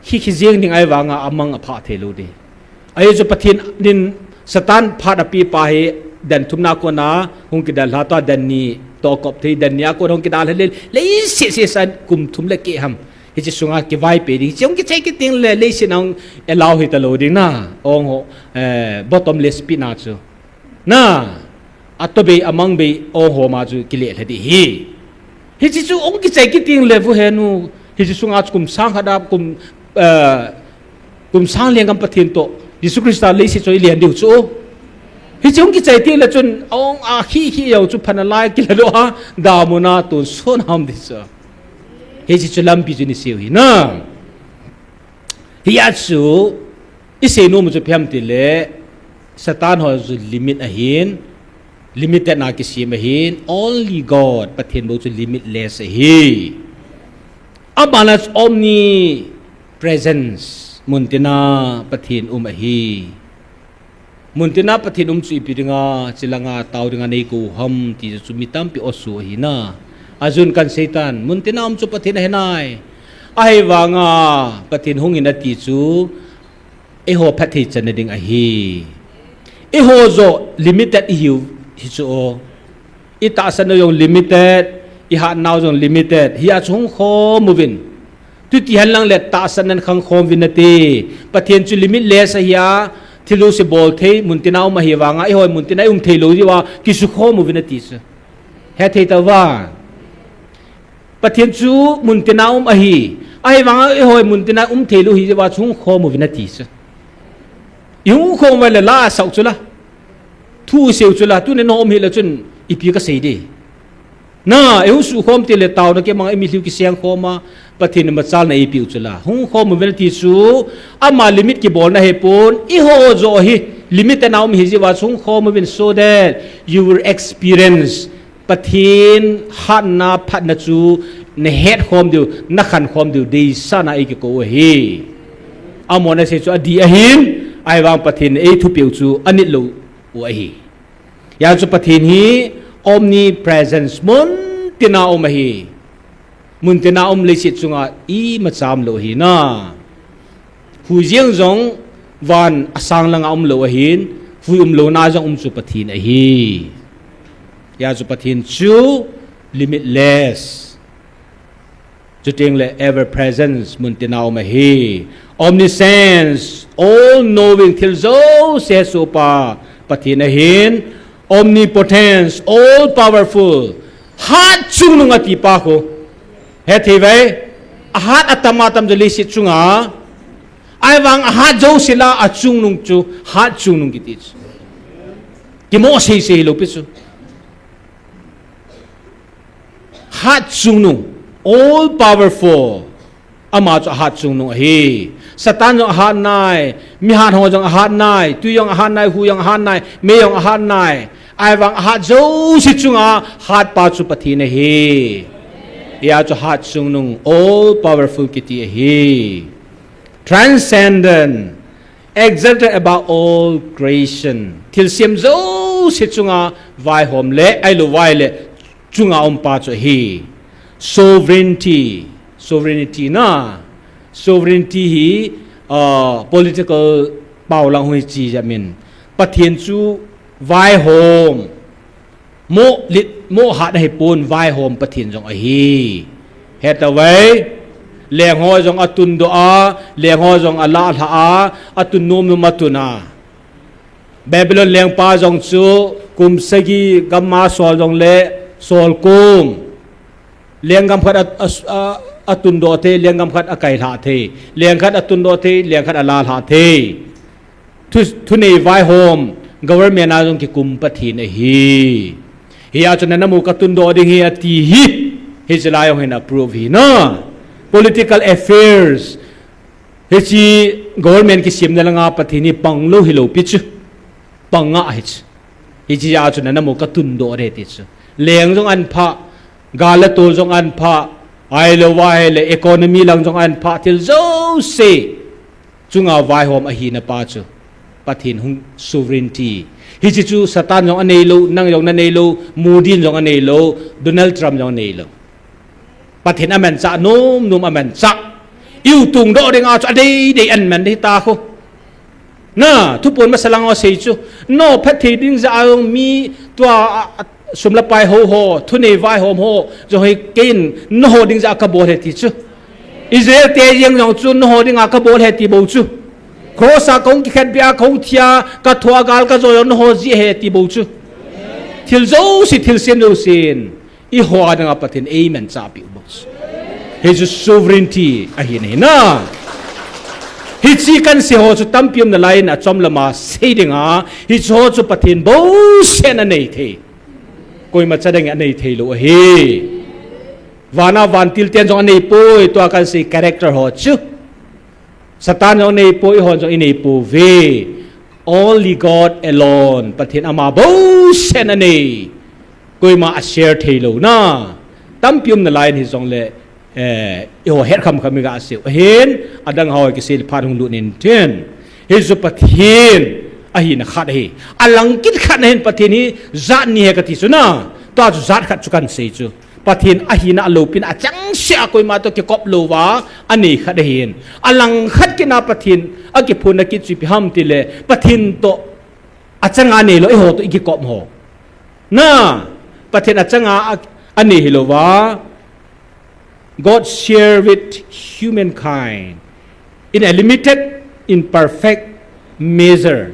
Khi khi jeng ding ahi vanga amang apha thei lou ding. Ahi chu Pathen in Satan phat api pa hi dan thumna kona hung kidalha ta dan ni to kop thei dan ni a kona hung kidalha le leiset se san kum thum le keh ham. Hiche sunga kivaipe ding. Hiche hung kichai kit teng le leiset a hung allow hita lou ding na. Ong ho, eh, bottomless pit na chu. Na, atobe amang be ong hom a chu kile lha ding ahi. Hiche chu hung kichai kit teng le vu henu. Hiche sunga chu kum sang khat a kum, eh, kum sang lenggam Pathen to. Jesu Christa leiset chu alen diu chu. Hiche hung kichai teng le chun ong a khi khi jong chu phat nalai kila doh a. Damun a tun son a um ding chu. Hiche chu lampi chu ni siu hi na. Hia chu, isei nom chu ipi ham tile, Satan ho chu limit ahin, limited na kisem ahin, only God, Pathen bou chu limitless ahi. Abana chu omnipresence, mun tin a Pathen um ahi. Mun tin a Pathen um chu ipi dinga, chilanga tao dinga nei ko ham ti chu mi tampi osu ahi na. Ajun kan Satan, mun tin a um chu Pathen ahi nai. Ahivanga Pathen hung in ati chu, eiho phatthei channa ding ahi. Eiho joh limited ihiu hi chu o. I tahsan u jong limited, i hatna u jong limited. Hia chu hung khom uvin. Tuti henlang le tahsan nan khang khom uvin nate. Pathen chu limitless ahia, thil jouse bol thei, mun tin a um ahi vanga, eiho mun tin a i um thei lou diu a, kisu khom uvin nati chu. Hethei tauva. Pathen chu mun tin a um ahi. Ahivanga eiho mun tin a um thei lou hi diu a chu hung khom uvin nati chu. I hung khom uva le la asau chu la. Thu seiu chu la, tuni na um hi le chun ipi kasei di. Na, eiho sukhom teng le taona kimang a i mitlhi u kiseng khom a, Pathen in machalna eipeu chu la. Hung khom uvin ati chu, ama limit kibolna hipon, eiho joh hi, limit a na um hi jeh uva chu hung khom uvin so that you will experience Pathen hatna phatna chu na het khom diu, na khan khom diu, deisahna a eikikou u ahi. Amona sei chu adih ahin, ahivang Pathen in eithupeh u chu anit lou u ahi. Hia chu Pathen hi omnipresence, mun tin a um ahi. Mun tin a um leiset chunga imacha umlou ahi na. Huijiang jong van asang langa umlou ahin, hui umlouna jong um chu Pathen ahi. Hia chu Pathen chu limitless. Chuteng le ever presence, mun tin a um ahi. Omniscience, all knowing, thil jouse hesohpa Pathen ahin. Omnipotence, all powerful, hat chungnung atipa khu. Hethei uve, ahat atam atam chu leiset chunga. Ahivang ahat jouse la achungnung chu, hat chungnung kiti chu. Kimo seisei lou pi chu. Hat chungnung, all powerful. Ama chu ahat chungnung ahi. Satan jong ahat nai, mihat ho jong ahat nai, tui jong ahat nai, hu jong ahat nai, mei jong ahat nai. Ahivang ahat jouse chunga hatpa chu Pathen ahi. Hia chu hat chungnung, all powerful kiti ahi. Transcendent, exalted above all creation. Thilsem jouse chunga vaihom le, ahilou vai le, chunga umpa chu ahi. Sovereignty, sovereignty na, sovereignty hi, ah, political pao lang hoi chi ja min. Pathen chu vaihom, moh lit, moh hat ahi pon, vaihom Pathen jong ahi. Heta vai, leng ho jong atundoh a, leng ho jong alah lha a, atun nom nom atun a. Babylon lengpa jong chu kum sagi gamma sol jong le sol kum. Lenggam khat a, a, a, atundoh thei, lenggam khat akai lha thei, leng khat atundoh thei, leng khat ala lha thei. Thu, thunei vaihom, government a jong kikum Pathen ahi. Hia chu nana mu katundoh ding hi ati hi. Hiche lai jong hin approve hi na. Political affairs. Hiche government kisemna langa Pathen hi panglou hilou pi chu. Pang nga hi chu. Hiche a chu nana mu katundoh ding ti chu. Leng jong ahin pha, gal le tol jong ahin pha, ahilou vai le economy lang jong ahin pha, thil jouse chunga vaihom ahina pa chu Pathen hung sovereignty. Hiche chu Satan jong anei lou, nang jong nanei lou, Modi in jong anei lou, Donald Trump jong anei lou. Pathen amanchah, nom nom amanchah. I u tungdoh dinga chu adei dei aman ding ta khu. Na, thupon masa lang a sei chu. Nophat thei ding jeh a jong mi tua, a, a, sum le pai ho ho, thunei vaihom ho, jong hi keiin nangho ding jeh a kabol ahi ti chu. Israel te jeng jong chu nangho dinga kabol ahi ti bou chu. Cross a kahung kikhetbeh a, kahung thi a, katho a, gal kajo jong nangho jeh ahi ti bou chu. Thil jouse, thilsem jousen. Eiho a dinga Pathen in eimanchah peh u bou chu. Hichu sovereignty ahi na hi na. Hiche kahin sei ho chu tampi um nalai in achom lama sei dinga. Hiche ho chu Pathen bou seh in anei thei. Koima cha dang in anei thei lou ahi. Vana vantil ten jong anei poi, tua kahin sei character ho chu. Satan jong anei poi, eihon jong inei pouve. Only God alone. Pathen ama bou seh in anei. Koima a share thei lou na. Tampi um nalai in hijongle, eh, eiho het kham kham i ga sei u ahin, adang ho kisei le phat hung lut in tin. Hichu Pathen ahina khat ahi. Alang kit khat na hin Pathen hi jat ni ahi kati chu na. Tua chu jat khat chu kahin sei chu. Pathen ahina aloupina achangseh a koima toh kikop louva anei khat ahin. Alang khat kit na Pathen akiphonna kit chu ipi ham tile Pathen toh achanga anei lou, eiho toh ikikop ho. Na, Pathen achanga a, anei hilouva. God share with humankind in a limited, imperfect measure.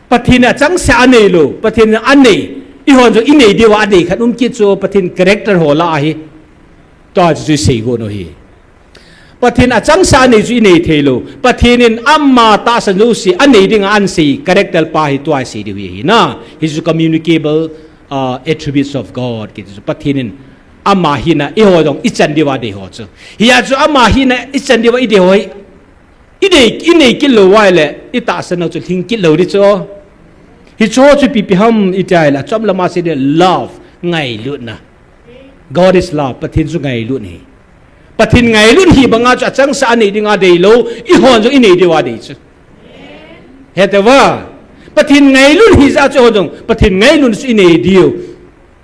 Pathen in achangseh a anei lou, Pathen in anei, eihon jong inei diuva adei khat um kit chu Pathen character ho lah ahi. Tua chu isei got u ahi. Pathen achangseh a anei chu inei thei lou. Pathen in ama tahsan jouse anei dinga ahin sei character pa hi tua isei diu hi ahi na. Hichu communicable, uh, attributes of God kiti chu. Pathen in ama hina eiho jong ichan diuva adei ho chu. Hia chu ama hina ichan diuva idei ho hi. Inei, inei kit lou uva ahile, itahsan u chu lhing kit lou ding chu. Hichu chu ipi ipi ham iti ahile, achom lama sei ding love, ngailutna. God is love, Pathen chu ngailut ahi. Pathen ngailut hi banga chu achangseh a anei dinga adei lou, eihon jong inei diuva adei chu. Hete uva, Pathen ngailut hi jeh a chu eihon jong, Pathen ngailut chu inei diu.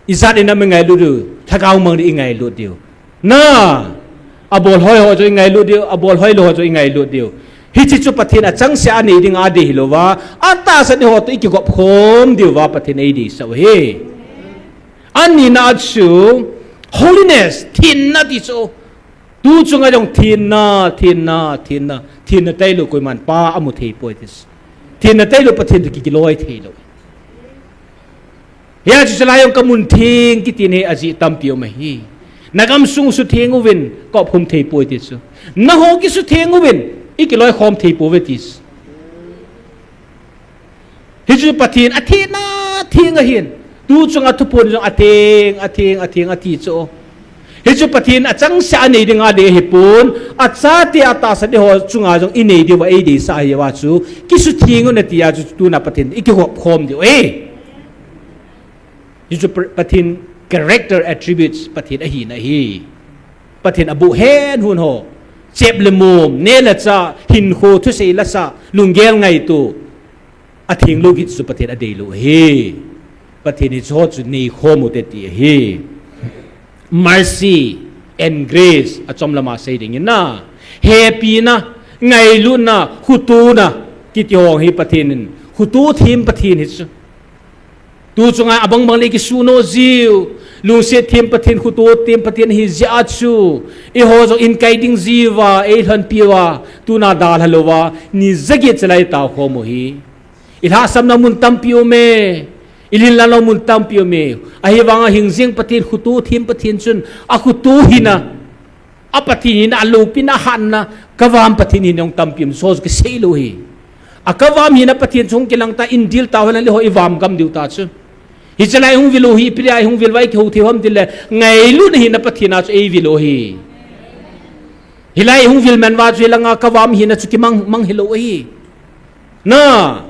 Ijat in a mi ngailut diu, lhagao mang ding ingailut diu. Na, abol hoi ho chu ingailut diu, abol hoi lou ho chu ingailut diu. Hiche chu Pathen achangseh a anei dinga adei hilouva, atahsan eiho toh ikikop khom diuva Pathen eideisah u ahi. Anina chu, holiness, thenna ti chu. Tu chunga jong thenna, thenna, thenna, thenna tailou koiman Pa amu thei poi ti chu. Thenna tailou Pathen toh ki, kiloi thei lou. Hia chu chalai jong kamun theng kiti hi ajeh tampi um ahi. Nagam sung sutheng uvin, kop khum thei poi ti chu. Nangho kisutheng uvin, ikiloi khom thei pouve ti chu. Hichu Pathen athenna theng ahin. Tu chunga thuphon jong atheng, atheng, atheng ati chu. Hichu Pathen achangseh a nei dinga dei ahipon, achate atahsan eiho chunga jong inei diuva eideisah ahiuva chu, kisutheng un ati a chu tuna Pathen ikihop khom diu ahi. Hichu Pathen character attributes Pathen ahina ahi. Pathen aboh hen hun ho, chep le mom, neh le chah, hinkho, thusei lasa, lunggel ngaito, atheng lou kiti chu Pathen adeilou ahi. Pathen hichu ho chu neikhom ute ti ahi. Mercy and grace achom lama sei dingin na, hepina, ngailutna, khotona kiti ho hi Pathen in khoto them Pathen hichu. Tu chunga abang bang le kisuhnoh jiu, lungset them Pathen, khoto them Pathen hijeh a chu, eiho jong inkai ding jiuva eilhonpiuva, tuna dalha louva ni jaget chalai tao khom u hi. Ilhahsamna mun tampi um e, ilinlhah lou mun tampi um e. Ahivanga hingjing Pathen, khoto them Pathen chun akhoto hina, apathen hina, aloupina, ahatna, kavam Pathen hina jong tampi um, so kisei lou hi. Akavam hina Pathen chung kilang ta, indil tao henlang le ho ivam gam diu ta chu. Hichelai hung vil u hi, ipi dia hung vil uva ikihou thei u ham tile, ngailutna hina Pathen a chu eivil u hi. Hilai hung vil man uva chu hilanga kavam hina chu kimang mang hilou ahi. Na,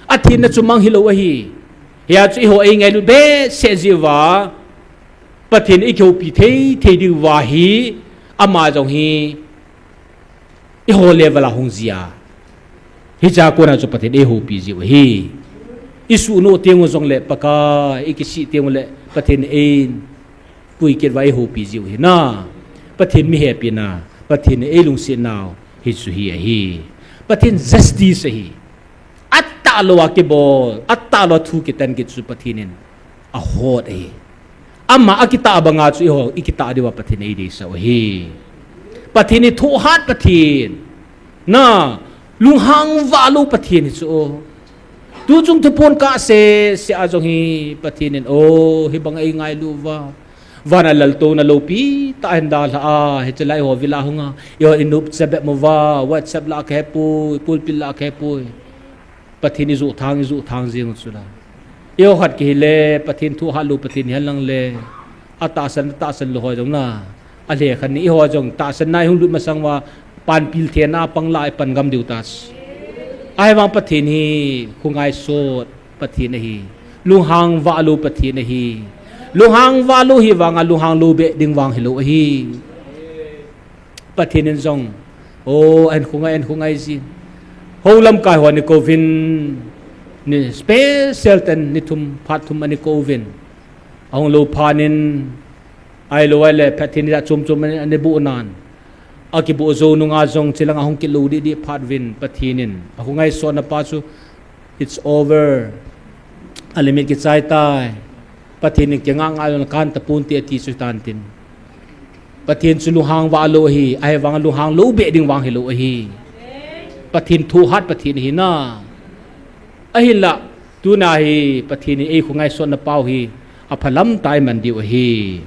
athenna chu mang hilou ahi. Hia chu eiho eingailut behseh jiuva, Pathen ikihoupi thei thei diuva hi, ama jong hi eiho level a hung jia. Hichea kona chu Pathen eihoupi jiu ahi. Isuhnoh teng u jongle Pakai, ikisih teng ule Pathen in eipui kit uva eihoupi jiu ahi na. Pathen mihepina, Pathen in eilungset nau hichu hi ahi. Pathen justice ahi. Atah louva kibol, atah louva thu kitan kit chu Pathen in ahot ahi. Ama akitah banga chu eiho ikitah diuva Pathen eideisah u ahi. Pathen hi thohhat Pathen, na, lunghang vah lou Pathen hichu. Tu chung thuphon kah seh seh a jong hi Pathen in, o, hibang eingailu uva, van a laltouna loupi tah hin dalha a, hichelai ho vil a hunga, eiho inop chabep uva, WhatsApp lah kahepoi, pulpit lah kahepoi. Pathen ijoh thang, ijoh thang jeng u chula. Eiho khat kihile, Pathen thohhat lou Pathen hihen lang le, atahsan, atahsan lou ho jong na, alhekhan ni eiho jong tahsanna ihung lut masang uva, panpil thena pang lah a ipan gam diu ta chu. Ahivang Pathen hi khongaisot Pathen ahi. Lunghang vah lou Pathen ahi. Lunghang vah lou hi vanga lunghang lou beh ding vang hilou ahi. Pathen in jong, o, ahin khongai, ahin khongai jin. Hou lamkai ho ani kouvin, ni special ten ni thum, phat thum ani kouvin. Ahung lou phat in, ahilou ahile, phat thei ni da chom chom ani, ani boh nan. Akiboh jou nunga jong chilang ahung kit lou deh deh phat uvin Pathen in akhongaisotna pa chu, it's over. A limit kichai tai. Pathen in kingah ngah lou na kan taponte ati chu tan tin. Pathen chu lunghang vah lou ahi, ahivang lunghang lou beh ding vang hilou ahi. Pathen thohhat Pathen ahi na. Ahinla, tuna hi Pathen in eikhongaisotna pau hi aphalam tah a iman diu ahi.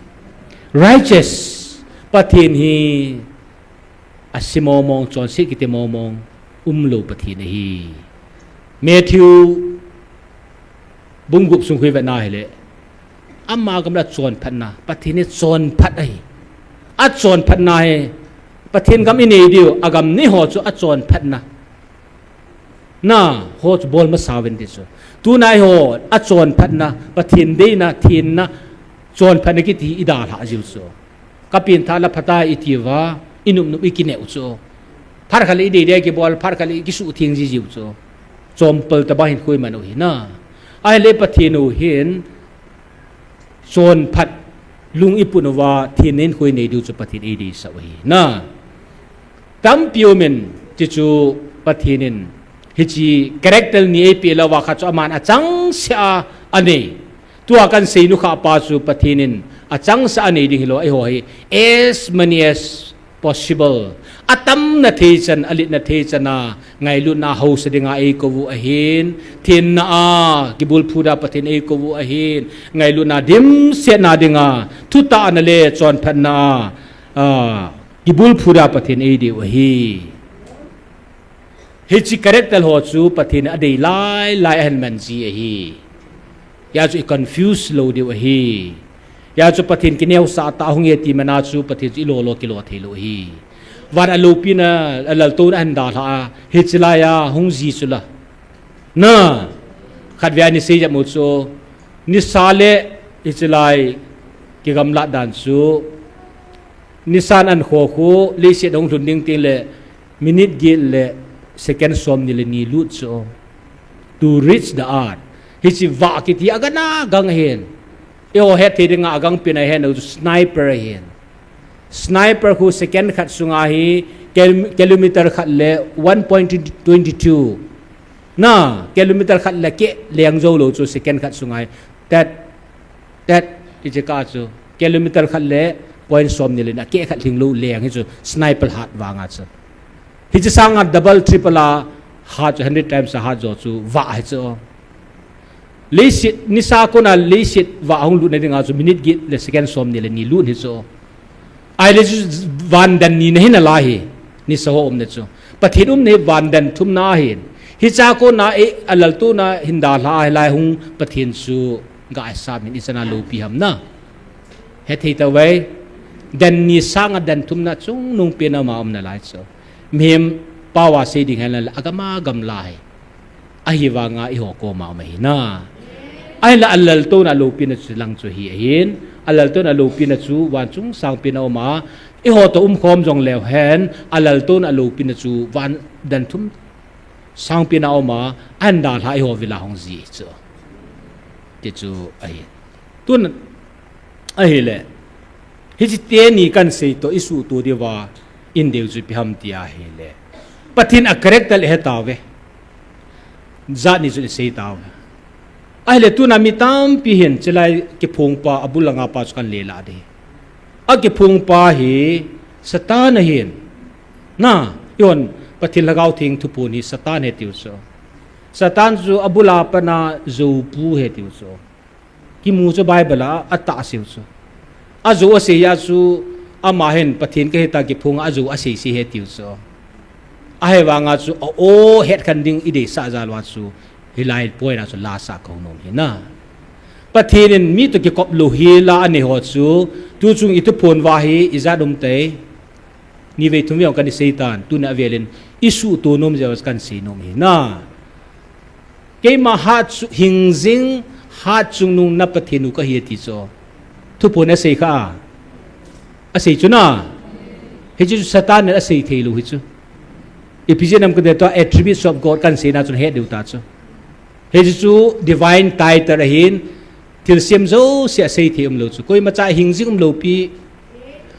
Righteous, Pathen hi ase mong mong, chonset kiti mong mong umlou Pathen ahi. Matthew bung gup sung khu ivet na hile, ama gam le achonphatna, Pathen hi chonphat ahi. Achonphatna hi, Pathen gam inei diu, agam nei ho chu achonphatna. Na, ho chu bol masa uvin ti chu. Tuna eiho, achonphatna, Pathen deina, thenna, chonphatna kiti hi idalhah jiu chu. Kapengthah la phatai itiuva, inop nop ikineh u chu. Phat khat le idei dei kibol, phat khat le ikisuhtheng ji jiu chu. Chompal tobang hin khu iman u hi na. Ahile Pathen u hin, chonphat lung iput uva, thenna hinkho inei diu chu Pathen eideisah u ahi na. Tampi umin, chuchu Pathen in, hiche character ni eipeh lou uva khat chu aman achangseh a anei. Tua kahin sei nu kha pa chu Pathen in achangseh a anei ding hilou, eiho hi as many as possible. Atamna thei chan, alitna thei chan a, ngailutna haosa dinga eikou u ahin, thenna a, kibulphu dia Pathen eikou u ahin, ngailutna dimsetna dinga, thutahna le chonphatna a, a, kibulphu dia Pathen eidei u ahi. Hiche character ho chu Pathen in adei lai lai ahin man ji ahi. Hia chu i confuse lou diu ahi. Hia chu Pathen kineosah tah hung e ti mana chu Pathen chu i lo lo kilo thei lo hi. Van a lopina, a laltouna ahin dalha a, hiche lai a hung ji chu la. Na, khat vei a ni sei jep mo chu, nisa le hiche lai kigamlat dan chu, nisa an kho khu, leiset hung lhun ding teng le, minute get le, second som ni le ni lut chu. To reach the earth. Hiche vah kiti a gana gang ahin. Eiho het thei dinga agang pen ahin, sniper ahin. Sniper khu second khat sunga hi kil-, kilometer khat le one point twenty two. Na, kilometer khat le keh leng jou lou chu second khat sunga hi. Tet, tet, hiche kah chu. Kilometer khat le point som ni le na keh khat lhing lou leng hi chu sniper hat vanga chu. Hiche sanga double, triple a hat chu, hundred times a hat jo chu vah hi chu. Leiset, nisa kona leiset vah hung lutna dinga chu minute get le second som ni le ni lut hi chu. Ahile chu van dan ni na hi nalai hi. Nisa ho umna chu. Pathen umna hi van dan thumna ahin. Hiche kona e a laltouna hin dalha a hilai hung Pathen chu ga sam hin ichan a lopi ham na. Hethei tauve. Dan ni sanga dan thumna chungnung pen a ama umna lai chu. Mihem pao a sei ding hen la agam agam lai. Ahivanga eiho koma um ahi na. Ahinla a laltouna lopina chu lang chu hi ahin. A laltouna lopina chu van chung sang pen a um a. Eiho toh umkhom jong leu hen. A laltouna lopina chu van dan thum sang pen a um a. Ahin dalha eiho vil a hung ji chu. Ti chu ahi. Tun ahile. Hiche teni kan sei toh i suhto diuva, in deu chu ipi ham ti ahile. Pathen a character le he tauve. Jat ni chu i sei tauve. Ahile tuna mi tampi hin, chulai kiphong pa, a bul langa pa chu kan le la ding. A kiphong pa hi Satan ahin. Na, i hon Pathen Lhagao Theng thuphon hi Satan he tiu chu. Satan chu a bul a pat a jou pu he tiu chu. Kimu chu Bible a, atah seu chu. Ajou asei a chu, ama hin Pathen kahi ta kiphong a ajou asei sei he tiu chu. Ahivanga chu, a o het khen ding i deisah jal uva chu, hilai point a chu la sah kahung nom hi na. Pathen in mi toh kikop lou hi la anei ho chu, tu chung i thuphon uva hi, ijat um tai. Ni vei thum vei jong kan i sei tan, tuna avel in i suhto nom jeh a kan sei nom hi na. Keima hat chu, hingjing hat chungnung na Pathen u kahi ati chu. Thuphon asei kha a. Asei chu na. Hichu Satan in asei thei lou hi chu. Ephesian nam kate toh attributes of God kan sei na chun het diu ta chu. Hichu divine title ahin, thilsem jouse a seithei umlou chu. Koimacha hingjing umlou pi.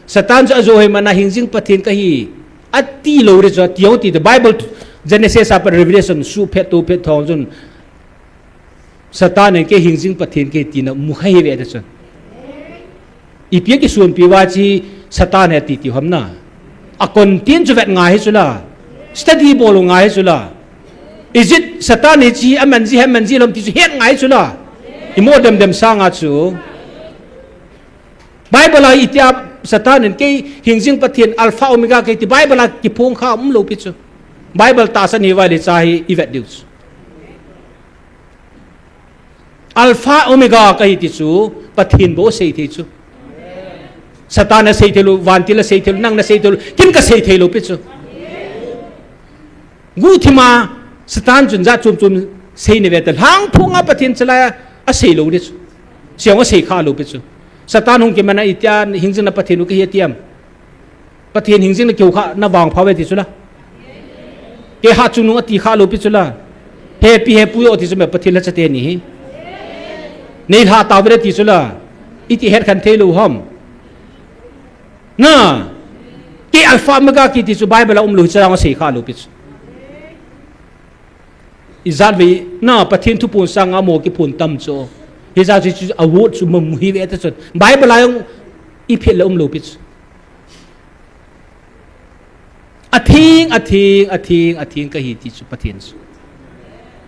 Satan chu ajou hoiman a hingjing Pathen kahi. Ati lou ding chu, ati jong ati, the Bible, Genesis a pat Revelation, suhphet, tophet thong chun. Satan in kei hingjing Pathen kahi tina mu kha hi ve ta chun. Ipi a kisonpi uva chu Satan he ti ti ham na. A content chu vet ngai hi chu la. Study bol ngai hi chu la. Is it Satan hi chu aman ji hem man ji lom ti chu het ngai chu la. I mo dem dem sanga chu. Bible a itia Satan in kei hingjing Pathen Alpha Omega kahi ti Bible a kiphong kha umlou pi chu. Bible tahsan hi uva le cha hi i vet diu chu. Alpha Omega kahi ti chu, Pathen bou asei thei chu. Satan asei thei lou, vantil asei thei lou, nang nasei thei lou, ken kasei thei lou pi chu. Guhthima, Satan chun jat chom chom sei ni ve ta, lhangphong a Pathen chalai a asei lou ni chu. Siang asei kha lou pi chu. Satan hung kiman a itia hingjing na Pathen u kahi atiam. Pathen hingjing na keu kha na vangpha ve ti chu la. Kei hat chungnung ati kha lou pi chu la. Hepi hepu o ti chu me Pathen lhacha teni hi. Nei lha tauve ti chu la. Iti het khen thei lou ham. Na. Kei Alpha Omega kahi ti chu Bible a umlou hi chu la asei kha lou pi chu. Ijat vei, na Pathen thuphon sanga mo kiphon tam chu. Hijat chu, chu a word chu mamu hi ve ta chu. Bible a jong i phet le umlou pi chu. Atheng, atheng, atheng, atheng kahi ti chu Pathen chu.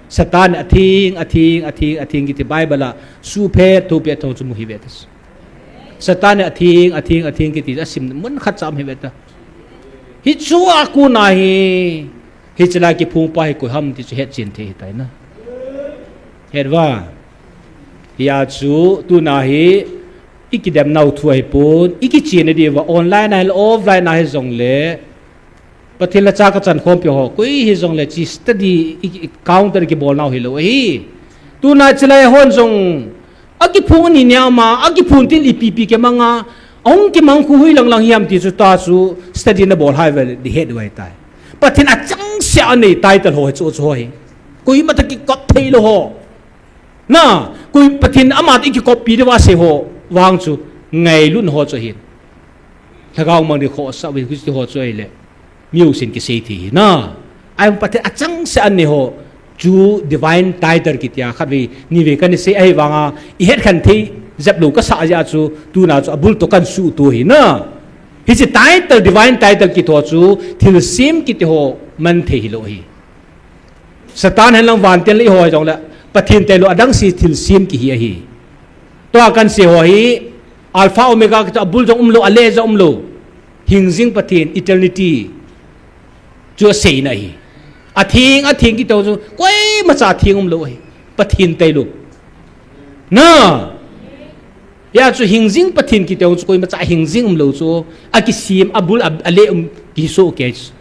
Satan atheng, atheng, atheng, atheng kiti Bible a suhphet, thophet thong chu mu hi ve ta chu. Satan atheng, atheng, atheng kiti asim mun khat cha um hi ve ta. Hichu a kona hi, hiche lai kiphong pa hi koi ham ti chu hetchen thei hi tai na. Het va. Hia chu tuna hi ikidem nau thu ahipon, ikichena diuva online a hile offline a hijongle, Pathen lhacha kachan khompi ho, koi hijongle chi study i, i counter kibol nau hilou ahi. Tuna chilai hon jong akiphung ani niam a, akiphung tin ipi ipi kimang a, ahung kimang khu hui lang lang hiam ti chu ta chu study nabol hai vel di het vai tai. Pathen achangseh a nei title ho chu chu ho hi. Koima toh kikop thei lou ho. Na, koi Pathen ama toh ikikoppi diuva sei ho vang chu ngailutna ho chu ahin. Lhagao mang di khohsah ve, huchi ho chu ahile. Mi jousen kisei thei hi na. Ahivang Pathen achangseh a nei ho chu divine title kitia khatvei nivei kana sei ahivang a, ihet khen thei jep lou kasah jeh a chu tuna chu abul toh kana suhto hi na. Hiche title, divine title kiti ho chu thilsem kiti ho man thei hilou hi. Satan hen lang vantil iho jongle, Pathen tailou adang se thilsem kihi ahi. Tua kana sei ho hi, Alpha Omega kiti abul jong umlou, ale jong umlou. Hingjing Pathen, eternity. Chu aseina ahi. Atheng, atheng kiti ho chu, koima cha atheng umlou ahi. Pathen tailou. Na. Hia chu hingjing Pathen kiti ho chu koima cha hingjing umlou chu. Akisem, abul, a, ale um, kisoh kei chu.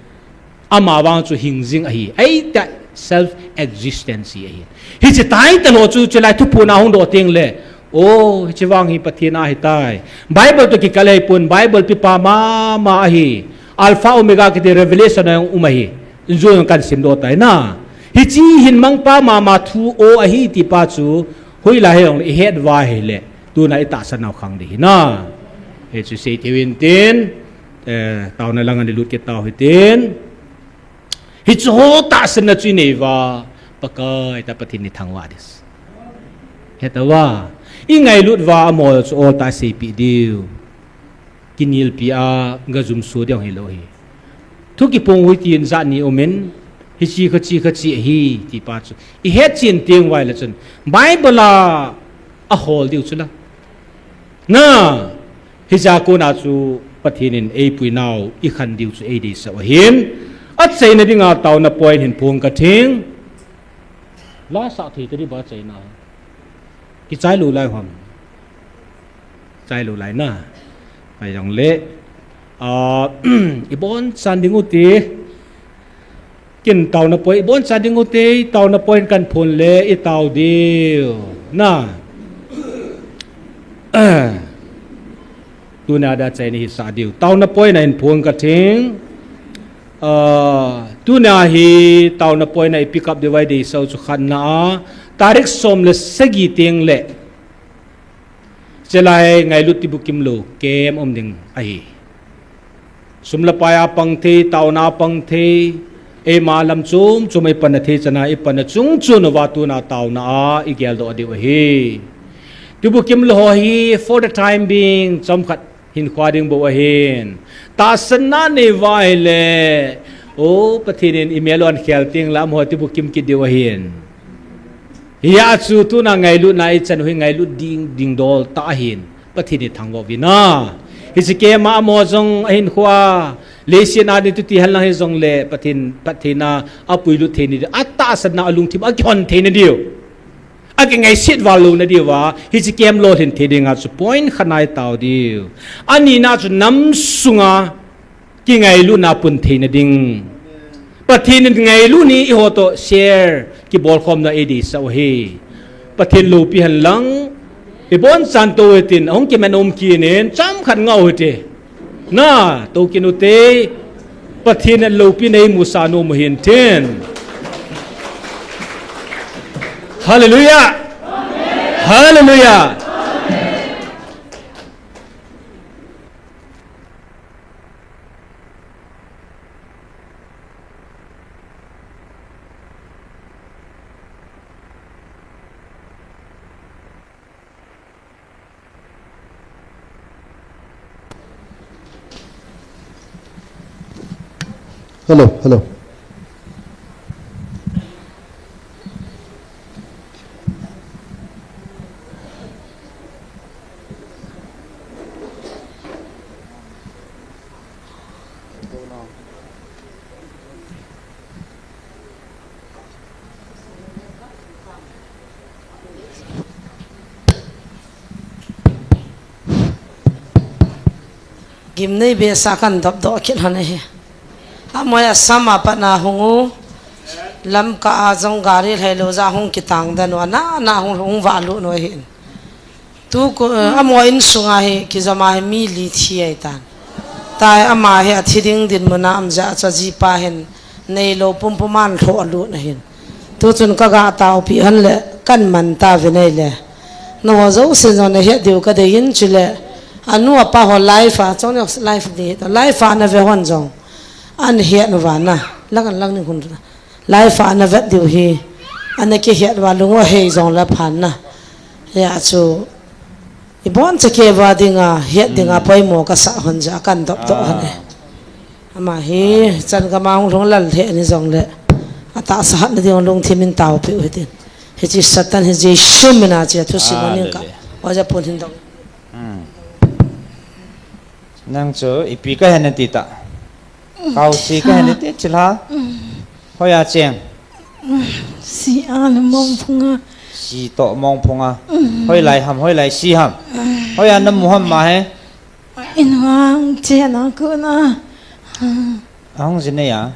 Ama vang chu hingjing ahi. Ahi ta self existence ahi. Hiche title ho chu chulai thuphon a hung doh teng le. O, hiche vang hi Pathen a ahitai. Bible toh kikal ahipon, Bible pipa mama ahi. Alpha Omega kiti Revelation a jong um ahi. Injo jong kana simdoh tai na. Hiche hin mangpa mama thu o ahi ti pa chu. Hoilai hijongle ihet uva ahile. Tuna itahsan nau khang di hi na. Hichu sei thei uvin tin. Eh, taona lang a ilut kit tau hitin. Hichu ho tahsanna chu inei uva, Pakai ta Pathen ithangvah ding. Heta uva, ingailut uva amaho chu ol tah a seipeh diu. Kinelpi a gajumso diu hilou hi. Thu kiphong hui tin jat ni umin, hiche kha, hiche kha, hiche ahi, ti pa chu. Ihet chen teng uva ahile chun, Bible a ahol diu chu la. Na, hijeh a kona chu Pathen in eipui nau ikhen diu chu eideisah u ahin. Achaina dinga taona point hin phong kating. La sah thei tadi ba achaina. Kichai lou lai ham. Chai lou lai na. Ahijongle. Ah, ibon chan ding u ti. Kin taona point, ibon chan ding u ti, taona point kana phong le, itao diu. Na. Tuna dia achaina hi sah diu. Taona point a hin phong kating. Ah, tuna hi taona point a ipick up diu vai deisah u chu khatna a. Tarik som le sagi teng le. Chulai ngailut tibukim lou, camp um ding ahi. Sum le pai a pang thei, taona a pang thei, eima lam chom chom a ipanna thei chan a ipanna chung chon uva tuna taona a igeldoh diu ahi. Tibukim lou ho hi for the time being, chomkhat hinkho ding bou ahin. Tahsanna nei uva ahile, o, Pathen in imel u ahin khel teng le amaho tibukim kit diu ahin. Hia chu tuna ngailutna ichan u hi ngailut ding, dingdol tah ahin. Pathen ithangvah uvin na. Hiche camp a amaho jong ahinkho a, leiset a ni tuti hen lang hijongle, Pathen, Pathen a apuilut thei na diu. Atahsanna alungthim akihon thei na diu. Akingaiset val lou na diuva, hiche camp lolhin thei dinga chu point khat a itao diu. Anina chu nam sunga, Kingailutna pun theina ding. Pathen in ngailut ni eiho toh share kibolkhomna eideisah u ahi. Pathen loupi hen lang. Ibon chan tou hitin, ahung kiman um kit in, chomkhat ngah u hite. Na, tou kit u hite. Pathen in loupina eimusah nom u hintin. Hallelujah. Hallelujah. Hello, hello. Gimnei behseh a kan dopdoh kit lhon ahi. Amoi Assam a pat na hung u. Lamka a jong gari lhai lou ja hung kitang den u. Ana, ana hung, hung valut u ahi. Tu ko, eh, amoi insung a hi kijom a hi mi li thi ahi tan. Tai ama hi athi ding dinmun a um jeh a chu ajipa hin neilou pumpum a an lhoh lut ahin. Tu chun ka ga taopi hon le kan man tauvin ahile. Nangho jousen jong nahet diu ka deiyin chule. Anu apa ho live a, chong live di, live a na ve hon jong. An het uva na. Lang an lang ning hun. Live a na vet diu hi. Ana kihet uva lung u ahei jong le phan na. Hia chu. Ibon cha kei uva dinga, het dinga poimo ka sa hon jeh a kan dopdoh hon e. Ama hi, chan gam a hung lhung lal lheh ni jong le. Atahsa hatna ding lungthim in taopi u hitin. Hiche Satan hi Jesu min a che thusim a ning ka. Hallelujah. Oja pun hin dong. Hmm. Nang chu ipi ka hen ti ta. Kausi ka hen ti chilha. Hoiya cheng. Si a le Mongphung a. Si toh Mongphung a. Hoilai ham, hoilai si ham. Hoiya namu ham ma he. In vang chen a kon a. Ahung jin nei a.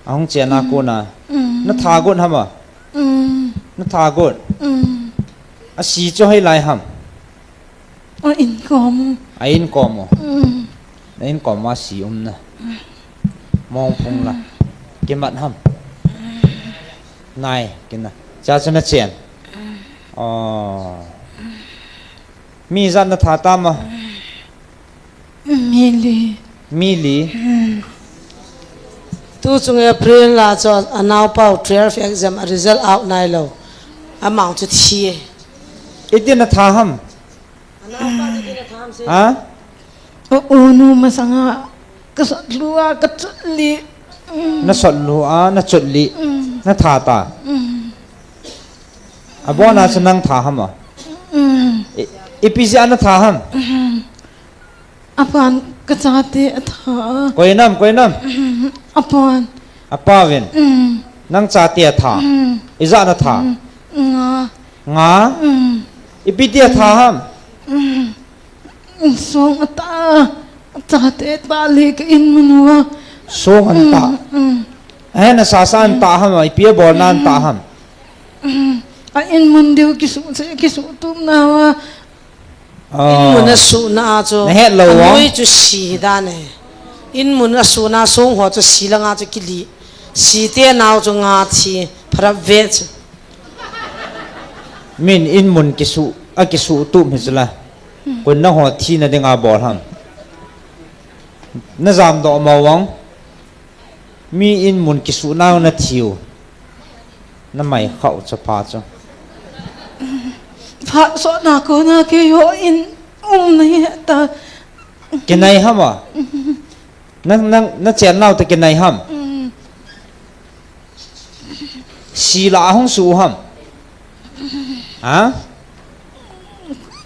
Ahung chen a kon a. Na tha got ham a. Na tha got. Asi chu hoilai ham. A inkom u. A inkom u. Mm. Na inkom u a si um na. Mm. Mongphung la. Mm. Kimat ham. Mm. Nai, kina. Cha chu na chen. Mm. Oh. Mm. Mi ijat na tha tam a? Mm. Mi li. Mi li. Mm. Tu chung April la chu anaopau twelve exam a result out nailou. Amang chu thi e. Iti na tha ham? Ha? O, o, nu masanga ka sot lou a, ka chot li. Mm. Na sot lou a, na chot li. Mm. Na tha ta. Mm. Abon a chu nang tha ham a? Mm. I, ipi jeh a na tha ham? Mm. Apan ka chate atha. Koi nam, koi nam? Mm. Apan. Apauvin. Mm. Nang chate atha. Mm. Ijat na tha? Mm. Nga. Nga? Mm. Ipi ti atha ham? Mm. Song atah. Chate atah le ka in mun uva. Song an tah. Mm, mm. Ahin asasa an tah ham, ipi abol na an tah ham. Mm. A in mun diu kisu, kisu tum na uva. Ah. In mun asuhna a chu. Na het lou uva. Anoi chu si dan e. In mun asuhna song ho chu si langa chu kili. Si te nau chu nga thi. Pharap ve chu. Min in mun kisu, akisu tum hi chu la. Koi nangho thina dinga bol ham. Na jamdoh mo vang. Mi in mun kisu nau na thiu. Na mai khau chapa chu. Phat sot na kona keiho in um na hi ta. Kinai ham a? Na, na, na chen nau ta kinai ham? Mm. Si la ahung su ham? Ha?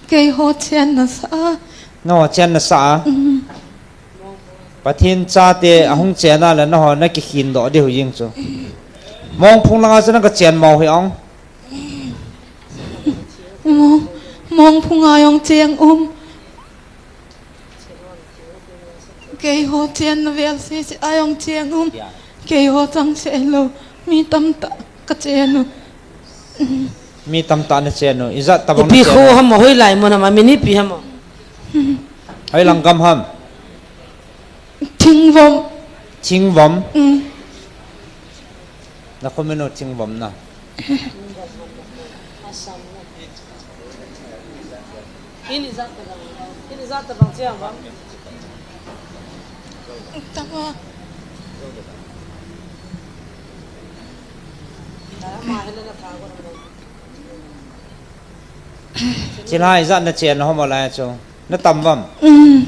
Keiho chen na sa. Nangho chen na sa a? Mm. Pathen chate ahung chen a le nangho na kikhin doh diu jing chu. Mongphung langa chu na ka chen mo hi ong. Mong, Mongphung a jong cheng um. Keiho chen na vel sese a jong cheng um. Keiho chang se lou. Mi tamtah ka chen u. Mi tamtah na chen u. Ijat tabang na chen u. Ipi kho ham, hoilai mun ham, amin ipi ham. Hoilang gam ham. Thingvom. Thingvom. Mm. Na khomin u Thingvom na. Ini jat tabang, ini jat tabang chiang bang. Tama. Chilai ijat na chen hom a lai chu. Na tam vam? Mm.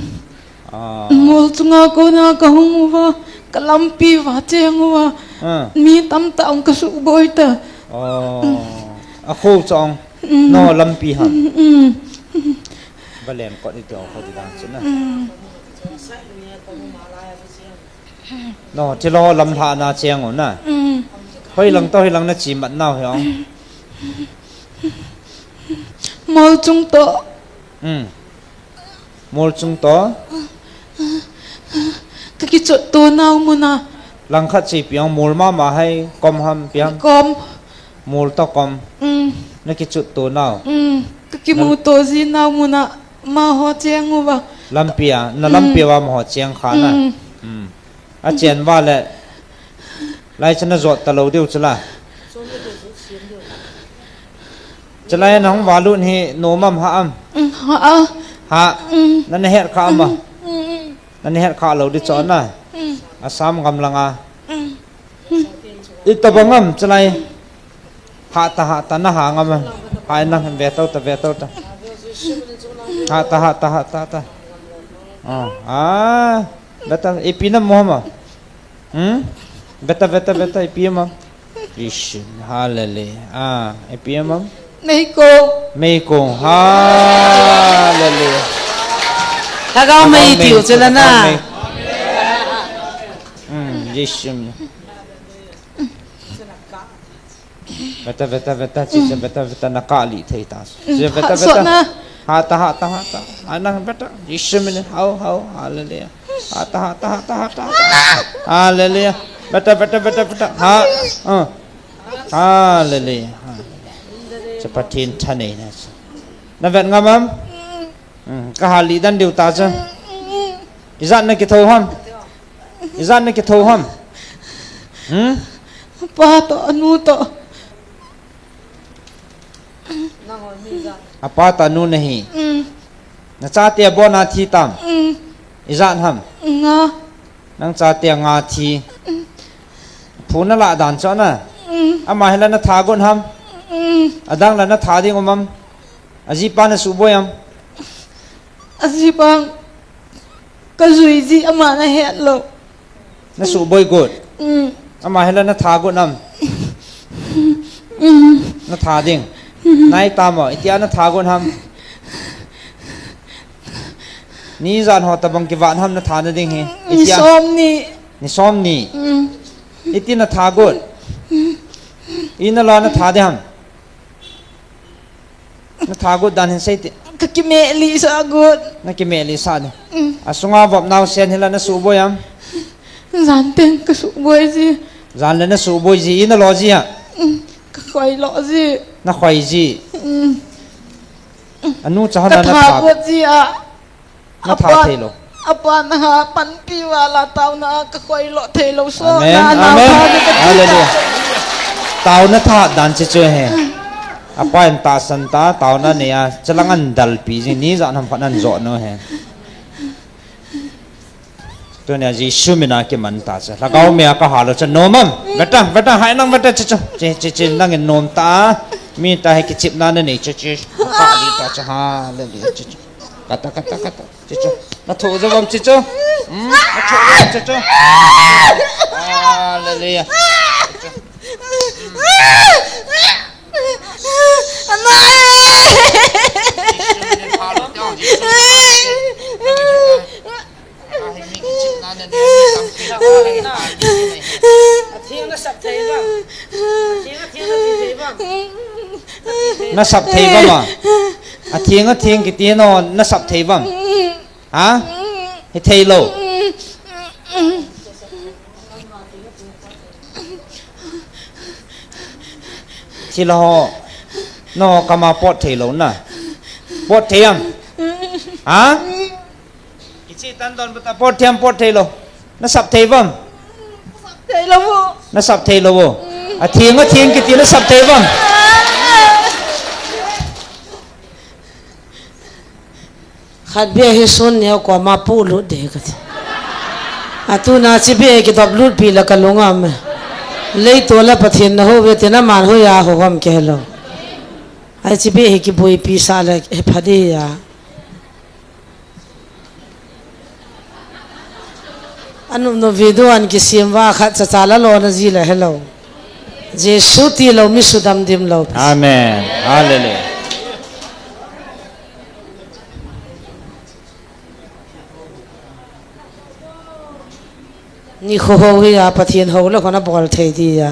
Ah. Mol chunga kona ka hung uva, ka lampi uva cheng uva. Ah. Mi tamtah ong ka suboi ta. Oh. A kho chong. Mm. No lampi ha. Mm, mm. Valen kot iti ong kho di dang chu na. Mm. No, thilo lam lha na cheng u na. Mm. Hoilang to, hoilang na chi mat nau hi ong. Mol chung to. Mm. Mol chung to. Kichot to nau muna. Langkhat chi piang mol mama hai kom ham piang. Kom. Mol to kom. Mm. Na kichot to nau. Mm. Ka kimu to ji nau muna. Amaho cheng uva. Lampi a, na lampi a amaho cheng kha na. Mm. Mm. A chen va le. Lai chana jot ta lo diu chula. Chulai nang valut hi nom am ha am. Mm, ha a. Ha. Mm. Nana het kha am a. Mm, mm, mm. Nana het kha lo di chon na. Mm. Assam gam langa. Mm. Itobang am chulai. Ha ta, ha ta, na ha ngam am. Ha nang ve to ta, ve to ta. Ha ta, ha ta, ha ta, ta. Oh, ah. Beta, ipi na mo ma. Hmm? Beta, beta, beta, ipi ma. Ish, hallelujah. Ah, ipi ma. Meiko. Meiko, hallelujah. Lhagao mei tiu chela na. Lhagao mei. Hmm, Jisu. Beta, beta, beta, chicha, beta, beta, na kali thei ta. Mm, chicha, beta, ha, beta. Sona. Ha ta, ha ta, ha ta. Anang beta. Jisu min. Hau, hau. Hallelujah. Ha ta, ha ta, ha ta, ha ta. Hallelujah. Beta, beta, beta, beta. Ha. Uh. Hallelujah. Hallelujah. Cha Pathen thanei na. Na vet ngam am? Hmm, ka hal li dan diu ta cha. Ijat na kitho ham? Ijat na kitho ham? Hmm? Apa to, anu to. Apa to anu nahi. Mm. Na chate abon a thi tam. Mm. Ijat ham? Nga. Nang chate nga thi. Mm. Phu na la dan cho na. Mm. Ama hila na tha gon ham. Mm. Adang la na tha ding um am. Ajipa na suboi am. Ajipa ka jui ji ama na het lo. Na suboi got. Mm. Ama hila na tha got nam. Mm. Na tha ding. Mm. Nai ta mo, itia na tha got ham. Ni jan ho tabang kivat ham na tha na ding hi. Ni itia. Som ni. Ni som ni. Mm. Iti na tha got. Mm. Ina la na tha ding ham. Na tha got dan hin sei ti. Ka kimeh li sa got. Na kimeh li sa ni. Mm. Asunga vop nau sen hila na suboi am. Jan teng ka suboi ji. Jan le na suboi ji, ina lo ji a. Mm. Ka khoi lo ji. Na khoi ji. Mm. Anu cha hana na tha got ji a. Na tha thei lo. Apa na ha panpi vala tauna ka khoi lo thei lo so. Amen. Na, na, amen. Hallelujah. Tauna tha dan chi chu he. Apa in ta san ta tauna ne a chalang an dal pi jing ni ja nam phan an jo no he. Tunia Jesu mina kiman ta cha. Lhagao mei a ka hal lo cha nom am. Beta, beta, hai nang beta chi chu. Chi, chi, chi nang in nom ta. Mi ta he kichip na ne nei chi chi. Ka li ta cha hallelujah chi chu. Kata, kata, kata. Chicho. Na tho jo bam chicho. Hmm? Na tho jo bam chicho. Hallelujah. Chicho. Na sap thei bam a. Atheng, atheng kiti no, na sap thei bam. Ha? Hi thei lo. Thil ho. No, kama pot thei lo na. Pot thei am. Ha? Kichi tan don bata pot thei am, pot thei lo. Na sap thei bam. Thei lo. Na sap thei lo. Atheng, atheng kiti na sap thei bam. Khat bia hi sun neo ko ma pu lut de ka ti. Atu na chi bia ki dop lut pi la ka lungam. Lei to la Pathen na ho ve te na man ho ya ho hom ke lo. Ai chi bia hi ki bui pi sa la he pha de ya. Anu no video an ki sim va khat cha cha la lo na ji la hello. Jesu ti lo mi su dam dim lo. Amen. Hallelujah. Ni kho ho hi a Pathen ho le khona bol thei di ya.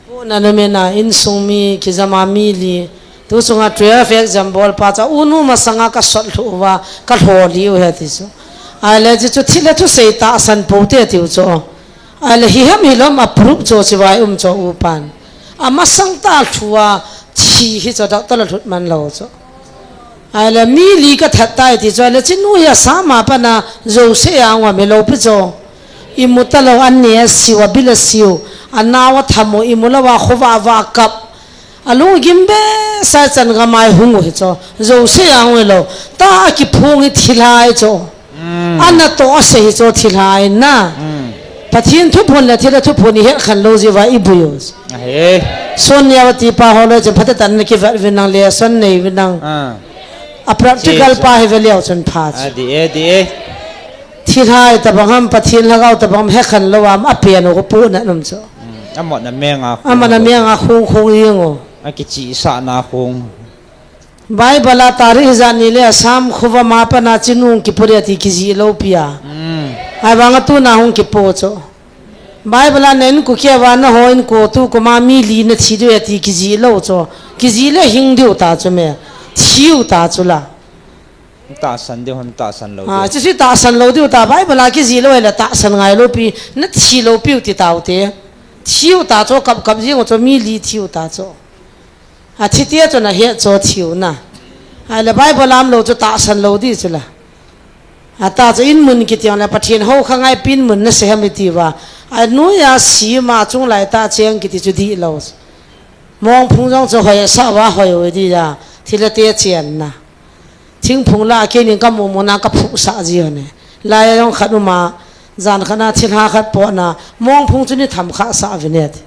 Pona na mena insung mi kijama mi li Tu chunga twelve exam bol pa chu, unu masanga ka sot lhu uva, ka lholi u ahi ti chu. Ahile, chu chu thil le thusei tahsan pou te tiu chu. Ahile, hihem hilou approve chu chivai um chu upan. Amasang tah lhua thi hi chu doctor la lhut man lou chu. Ahile, mi li ka that tai ti chu, ahile, chinu hi asama pana jouse a ngom hilou pi chu. Imu talou, ane asiu, abil asiu, anao atham u, imu louva khovah vah kap. Alunggim behseh chan gamai hung u hi chu. Jouse a hung hilou. Tah a kiphong hi thilhai chu. Mm. Ana toh asei hi chu thilhai na. Mm. Pathen thuphon le thil le thuphon ihet khen lou jeh uva ibui u. Ahe. Sonia tipa ho le chun phatecha in kivet uvin lang le, son nei uvin lang. Ah. A practical pa hi ve leu chun pha chu. Ah, di e, di e. Thilhai tabang ham, Pathen lhagao tabang ham, hekhen lou ham, apen u khu pohnat um chu. Hmm, amona menga khong. Amona menga khong khong jeng u. Akichisahna khong. Bible a tarikh hijat ni le Assam khovah ma pana chinu hung kipo ding ati kijih lou pi a. Hmm. Ahivanga tuna hung kipo chu. Bible a na inko keuva na ho inko tu koma mi li na thi diu ati kijih lou chu. Kijih le hing diu ta chu me. Thiu ta chu la. Tahsan diu ham, tahsan lou diu. Ah, chuchu tahsan lou diu ta, Bible a kijih lou le tahsan ngai lou pi, na thi lou piu ti tau te. Thiu ta chu, kap kap jing u chu, mi li thiu ta chu. Athi te chu na het chu thiu na. Ahile Bible a um lou chu tahsan lou di chu la. Ata chu in mun kiti le Pathen hou kha ngai pin mun na se ham iti uva. Anoiya sima chung lai tah cheng kiti chu di lou. Mongphung jong chu hoi sa uva hoi u di a. Thil le te chen na. Thingphung la keinin ka mu mu na ka phu sa ji u ne. Lai a jong khat um a, jan khat na thilha khat po na, mongphung chu ni tham kha sa uvin e ti.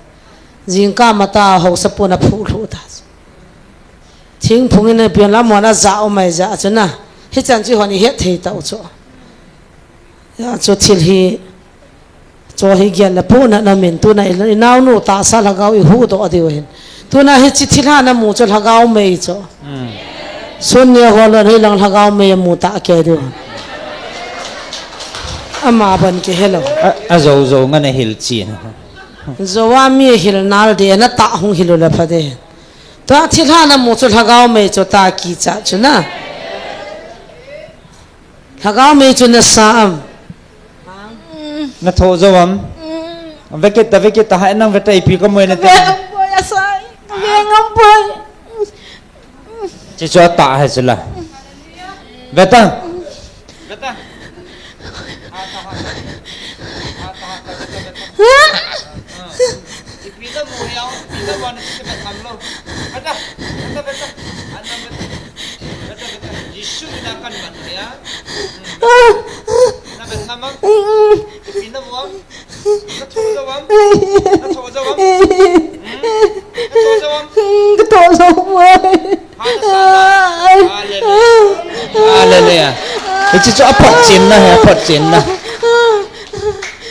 Jingkah mata hausa pu na phu lhu ta. Thingphung in a pian la mo na ja u mai ja chu na. Hichan chu hon i het thei ta u chu. Ya chu thil hi Chu hi gel le pohnat na min tuna i, i naonu tahsa lhagao i huhdoh diu hin. Tuna hiche thilha na mu chu lhagao mei chu. Hmm. Sun ni a hol lon hi lang lhagao mei a mu tah kei diu hin. Ama ban kihe lou. A, a jou jou ngan a hil chin. Jou a mi hil nal di na tah hung hil u le pha di. Tua thilha na mu chu lhagao mei chu ta kicha chu na. Lhagao mei chu na sa am? Na tho jou am? Ve kit ta, ve kit ta, hai nang ve ta, ipi ka moi na te. Ve ngam poi, asai. Ve ngam poi. Chi chu a ta hai chu la. Ve ta. Ve ta. Ipi na mu hiau, ipi na mu na chi ka tham lou. Ve ta, ve ta, ve ta. An na ve ta. Ve ta, ve ta. Jesu mina kan man ya. Hmm, ve ta. Na ve ta mam. Ipi na mu am. Ka tho jou am. Ka tho jou am. Hmm. Ka tho jou am. Ka tho jou am. Hallelujah. Hallelujah. Hiche chu aphotchenna ahi, aphotchenna.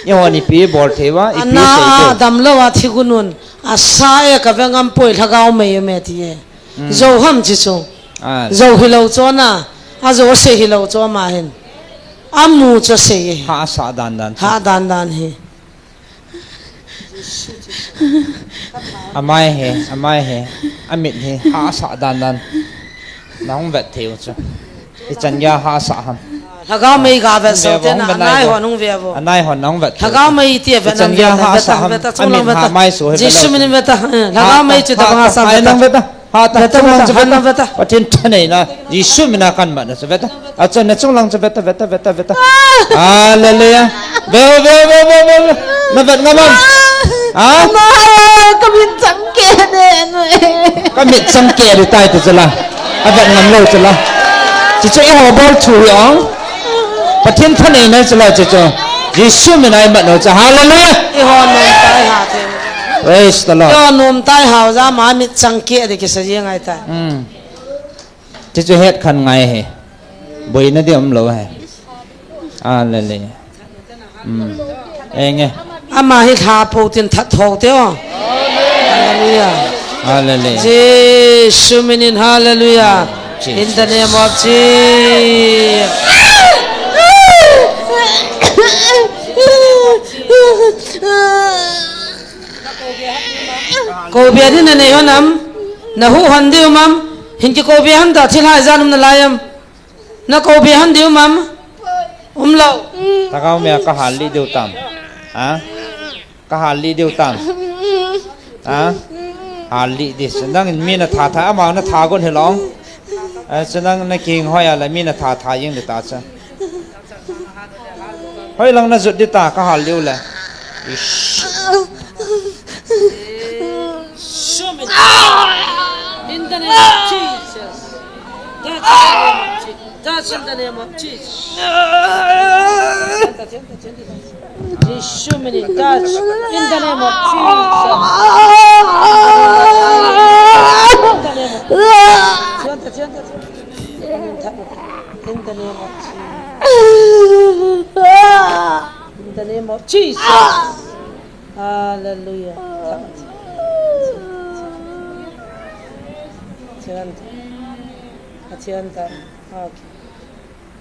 Eiho in ipi bol thei uva, ipi sei thei. Ana a damlou a thi gunun. Asa e ka ve ngam poi lhagao mei e me ti e. Hmm. Jou ham chi chu. Ah. Jou hilou chu na. Ajou sei hilou chu ama hin. Amu chu sei e. Hahsa dan dan chu. Hah dan dan hi. Amai hi, amai hi, amit hi, hahsa dan dan. Na hung vet thei u chu. Ichan geiya hahsa ham. Lhagao mei ga vet so te na, anai hon hung ve vo. Anai hon na hung vet thei u. Lhagao mei ti vet na, ichan geiya hahsa ham. Vet ta, vet ta, chunglang vet ta. Amit hahsa mei so he. Jesu minin vet ta. Lhagao mei chu tabang hahsa vet ta. Nang vet ta. Hah ta, chunglang chu vet ta. Pathen thaneina, Jesu mina kan mat na chu vet ta. Acha na chunglang chu vet ta, vet ta, vet ta, vet ta. Hallelujah. Ve, ve, ve. Na vet ngam am? Ha? Ka mit chang keh de. Ka mit chang keh de tai tu chu la. A vet ngam lou chu la. Chi chu eiho bol thu hi ong. Pathen thaneina chu la chi chu. Jesu mina i mat nau chu. Hallelujah. Eiho nom tai ha the. Praise the Lord. Eiho nom tai hao ja ma mit chang keh de kisa jeng ahi tai. Hmm. Chi chu het khan ngai he. Boina di um lou he. Hallelujah. Hmm. Enge. Ama hi lha po tin that tho te o. Hallelujah. Hallelujah. Jesu minin hallelujah. Jesus. In the name of Jesus. Kou bia di na nei hon am? Na huh hon di um am? Hin kiko be han da thil hai jan um nalai am. Na ko be han diu mam. Um lo. Takao me ka hal li diu tam. Ha? Ka hal li diu tam. Ha? Hal li di. Nang mi na tha tha ama na tha gon helong. A, nang na king hoi ala mi na tha tha ying di ta cha. Hoi lang na jut di ta ka hal liu le. Ish. Show me. In the name of Jesus. Touch in the name of Jesus. Touch in the name of Jesus. Show me. Touch in the name of Jesus. In the name of Jesus. In the name of Jesus. In the name of Jesus. Hallelujah. Achianta. Achianta. Okay.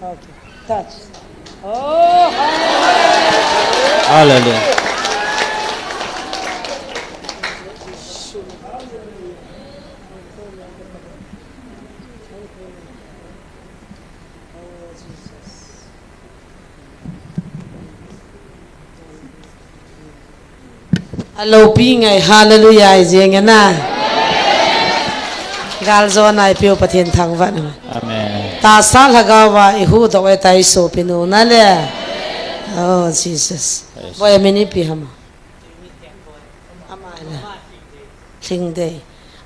Okay. Touch. Oh, hallelujah. Hallelujah. Alopi ngai, hallelujah, i jeng na. Gal jo nai piu Pathen thangvah na. Amen. Tahsa lhagao va i huhdoh e tai sopi nu na le. Oh, Jesus. Yes. Boy, mini pi hama. Ama le. Lhingdei.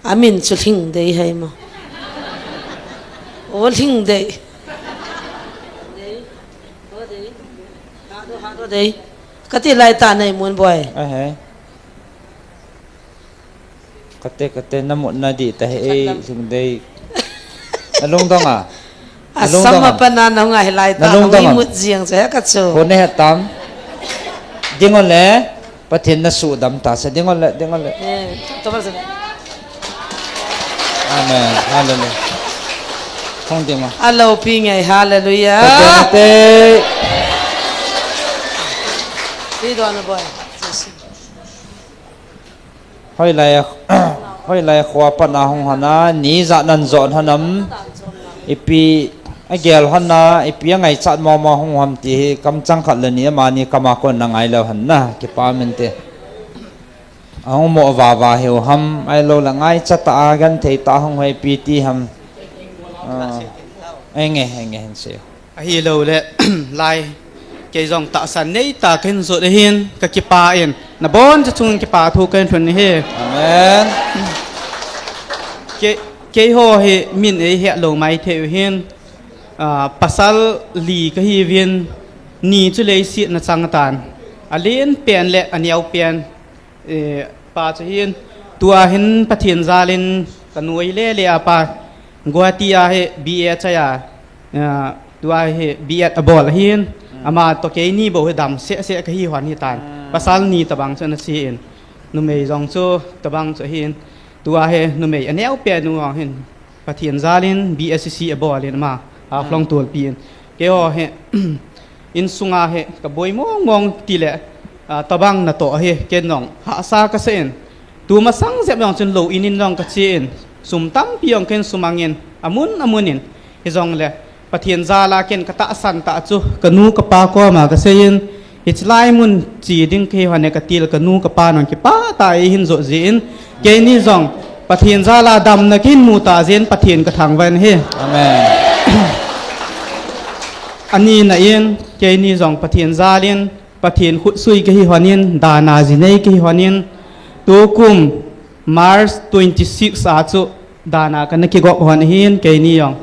Amin chu Lhingdei hai ma. O Lhingdei. Kati lai ta nei mun boy. Ahe. Kate, kate, na mut na di ta he, eh, Lhingdei. Na lungdong a? Asam a pana na hung a hilai ta, na lungdong a? Mut jeng che ka chu. Ko ne he tam. Ding o le, Pathen na sudam ta sa, ding o le, ding o le. Eh, to ba sa. Amen. Hallelujah. Hong ding o. Alopi ngai, hallelujah. Pathen te. Ti do na boy. Hoilai, hoilai khoa pat na hung hana, ni ja nan jot hanam, ipi a gel hana, ipi a ngaichat mama hung ham ti hi, kam chang khat le ni ama ni kama kon na ngai leu hana, kipa min te. Ahung mo va va hiu ham, ai lo la ngaichat ta a gan thei ta hung hoi pi ti ham. Ah, enge, enge, hen se. Ahilou le, lai, kei jong tahsan nei ta kahin jot ahin, ka kipa in, na bon cha chung kipa thu kahin thun ahi. Amen. Kei, keiho hi min ei he lou mai thei u hin, ah, pasal li kahi uvin, ni chu leiset na chang tan, alen pen le aneo pen, Eh, pa chu hin, tua hin Pathen jalin ka nuai le le a pa, Guwahati a hi B A chai a, eh, tua hi B Ed abol ahin, mm, ama to keini bou hi dam seh seh kahi hon hitan. Mm. Pasal ni tabang chu ana si in, numei jong chu tabang chu ahin, tua hi numei aneo pen nu jong hin, Pathen jalin B S C C abol in ama, Haflong, mm, tolpi in. Keiho hi, insunga hi, ka boi mong mong ti le, ah, tabang na to hi, ken jong, hahsa ka sa in. Tu masang jep jong chun lou in in jong ka che in. Sum tampi jong ken sumang in, amun amun in. Hijong le, Pathen jala ken ka tahsan ta chu, ka nu ka pa koma ka sei in. Hiche lai mun che ding kahi hon e ka til ka nu ka pa nung kipah tah a eihin jot jeh in. Keini jong Pathen jala damna kahin mu ta jeh in Pathen ka thangvah in ahi. Amen. Ani na in, keini jong Pathen jalin, Pathen khutsui kahi hon in, dana jinei kahi hon in, tukum March twenty-six a chu, dana kana kigop hon ahin, keini jong.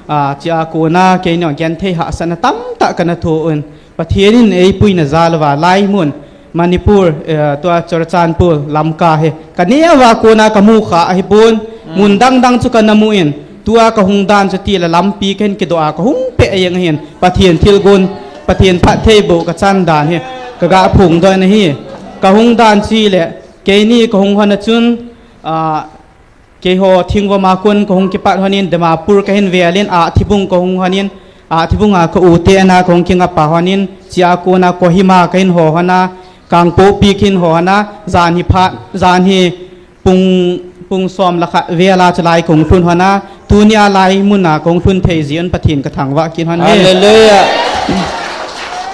Ah, chea kona, keini jong, genthei hahsatna tamtah kana thoh un. Pathen in eipuina jal uva, lai mun, Manipur, eh, tua Churachandpur, Lamka hi. Ka neo a kona ka mu kha ahipon, mm, mun dang dang chu kana mu in. Tua ka hung dan chu ti le lampi kahin kidoh a, ka hung peh jeng ahin. Pathen thilgon, Pathen phattheiboh ka chan dan hi. Ka ga phongdoh in ahi. Ka hung dan chu le, keini ka hung hon a chun, ah, Keiho Thingvom a kon ka hung kipat hon in, Dimapur kahin vel in, Ahthibung ka hung hon in, Ahthibung a ka u te ana ka hung kingap a hon in, chea kona Kohima kahin ho hon a, Kangpokpi kahin ho hon a, jan hi phat, jan hi pung, pung som le khat vel a chulai ka hung lhun hon a, Tunia lai muna kahung lhun thei jeh un Pathen kathangvah kit hon e. Hallelujah.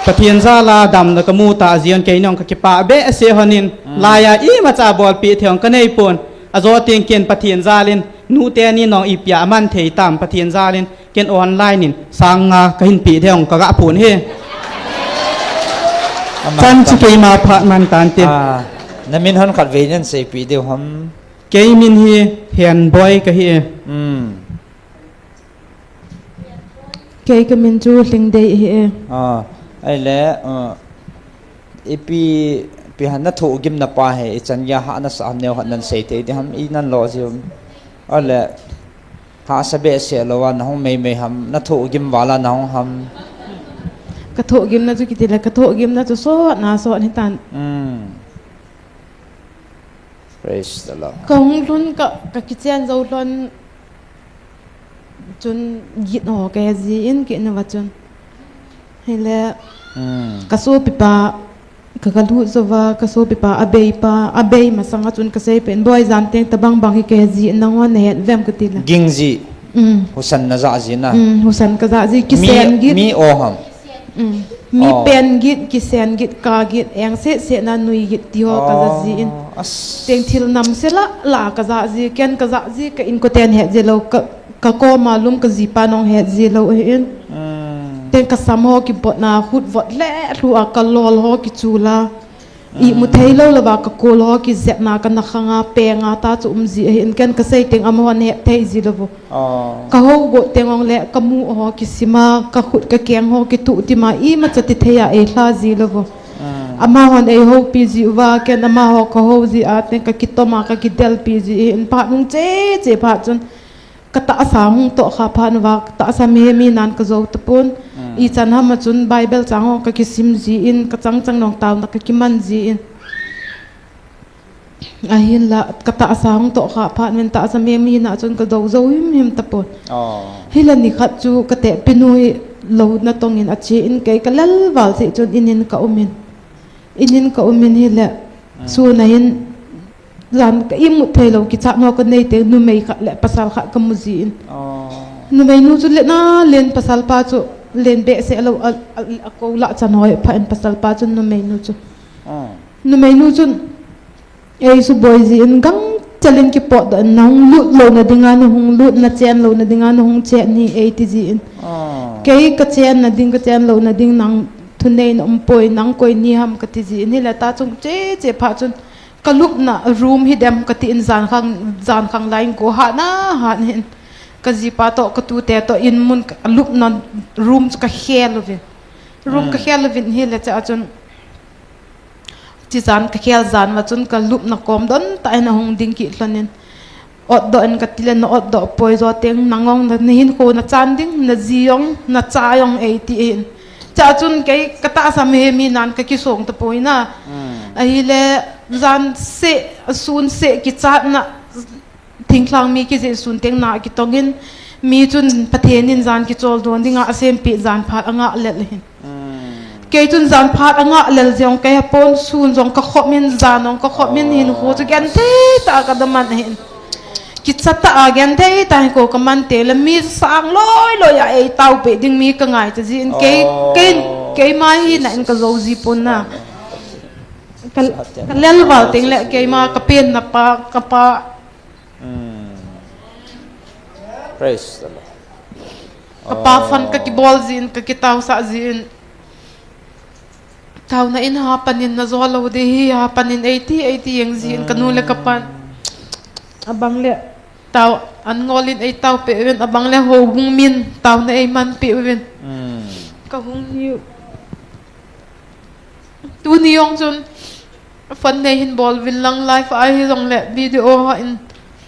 Pathen jal a damna kamu tah jeh un kei nong kakipah behseh hon in, lai a imacha bolpeh thei hong kanei pon. Ajo teng ken Pathen jal in, nu teni nong ipi a aman thei tam Pathen jal in, ken online in sang nga kahin pe thei hong kaga phon e. Aman tan. Chan chu keima phat man tante. Ah, namin hon khatvei nin seipeh diu ham? Kei min hi Henboi kahi e. Hmm. Kei kamin chu Lhingdei ahi e. Ah, ahile, ah, ipi, ipi ham nathohgimna pa hi, ichan geiya hahsa neo khat nan sei thei ding ham, inan lo jeh um. Ahile, hahsa behseh lou a nahung meimei ham, nathohgim val a nahung ham? Kathohgimna chu kiti le, kathohgimna chu sotna sot hitan. Hmm. Praise the Lord. Kahung lhun ka, kakichen jou lhon chun git ho kahe jin kit nauva chun. Hile, hmm, kasopipa, ka, kalut jouva, kasopipa, abeipa, abei masanga chun kasei pen, Boi, jan teng tabang bang hi kahe jin, nangho nahet uvem kati le. Ging ji. Hmm. Husan najah ji na. Hmm, husan kajah ji, mi, kisen git. Mi o ham? Mm. Mi, oh, pen git, kisen git, ka git, eng seh seh na nui git ti ho kajah jin. Oh, as. Teng thil namse lah lah kajah ji, ken kajah ji, ka inkoten het ji lou, ka, kakoma lum kajipa nong het ji lou ahin. Mm. Teng kasam ho kibotna, hut vot le lhu a kalol ho kichul a. Imu thei lou louva kakol ho kijepna kana khanga penga ta chu um ji ahin, ken kasei teng amahon het thei ji lou vo. Oh. Kahou got teng ong le kamu ho kisima, kakhut kakeng ho kituh tima imacha ti thei a eilha ji lou vo. Mm. Amahon eihoupi ji uva, ken amaho kahou ji a teng kakitoma kakidelpi ji ahin, phat nung cheche phat chun katahsa hung tohkha phat uva, katahsa mihem hinan kajou tapon. Mm. Ichan ham a chun Bible chang ho kakisim jin, kachang chang nong taona kakiman jin. Ahinla, katahsa hung tohkha phat uvin tahsa mihem hina chun kajou jou himhim tapon. Oh. Hila nikhat chu katehpi nu hi lou natong in achen, kei kalel val jeh chun inin kaumin. Inin kaumin hile, mm, sun ahin, jan ka imut thei lou, kichat ho kanei teng, numei khat le pasal khat kamu jin. Oh. Numei nu chu len alen, pasal pa chu len behseh lou, a, a, akou lah chan ho hi pha in pasal pa chun numei nu chu. Oh. Numei nu chun, ei suboi jin, gangchel in kipotdoh in, nahung lut louna dinga nahung lut, nachen louna dinga nahung chen ahi eiti jin. Oh. Kei kachen na ding, kachen louna ding, nang thunei na umpoi, nang koi ni ham kati jin, hile ta chung cheche phat chun, kalupna room hi dem kati in jan khang, jan khang lai in go hat na hat in. Kajipa toh, katute toh in mun kalupna room chu kakhel uvin. Room, mm, kakhel uvin hile chea chun. Chijan kakhel jan uva chun kalupna kom don tah in ahung ding kit lhon in. Otdoh in kati le na otdoh poi, jo teng nang ong na, nahinkho nachan ding, naji ong, nacha ong eiti in. Chea chun kei katahsa mihem hinan kakisong tapoi na. Mm. Ahile jan seh, sun seh kichatna, thinglhang mi kijih sun teng na kitong in, mi chun Pathen in jan kichol don dinga asempeh jan phat angah lel ahin. Mm. Kei chun jan phat angah lel jeh ong kei hapon, sun jong kakhop in, jan jong kakhop in, hinkho chu genthei tah a kadaman ahin. Kicha tah a genthei tah a hinkho kaman teng le mi sang loi loi a eitaopeh ding mi kangai ta jin, kei, oh, kei, keima hina in kajou ji pon na. Ka, kalel val teng le keima kapenna pa, kapa. Mm. Praise the Lord. Kapa fan, oh, kakibol jin, kakitaosah jin. Taona in hapan in najo lou ding hi, hapan in eiti, eiti jeng jin, kanu le kapan. Mm. Abang le tao, an ngol in eitaopeh uvin, abang le houbung min taona eimanpeh uvin. Mm. Kahung hi. Tuni jong chun phone nei hin bol uvin lang, live a hijong le video a in,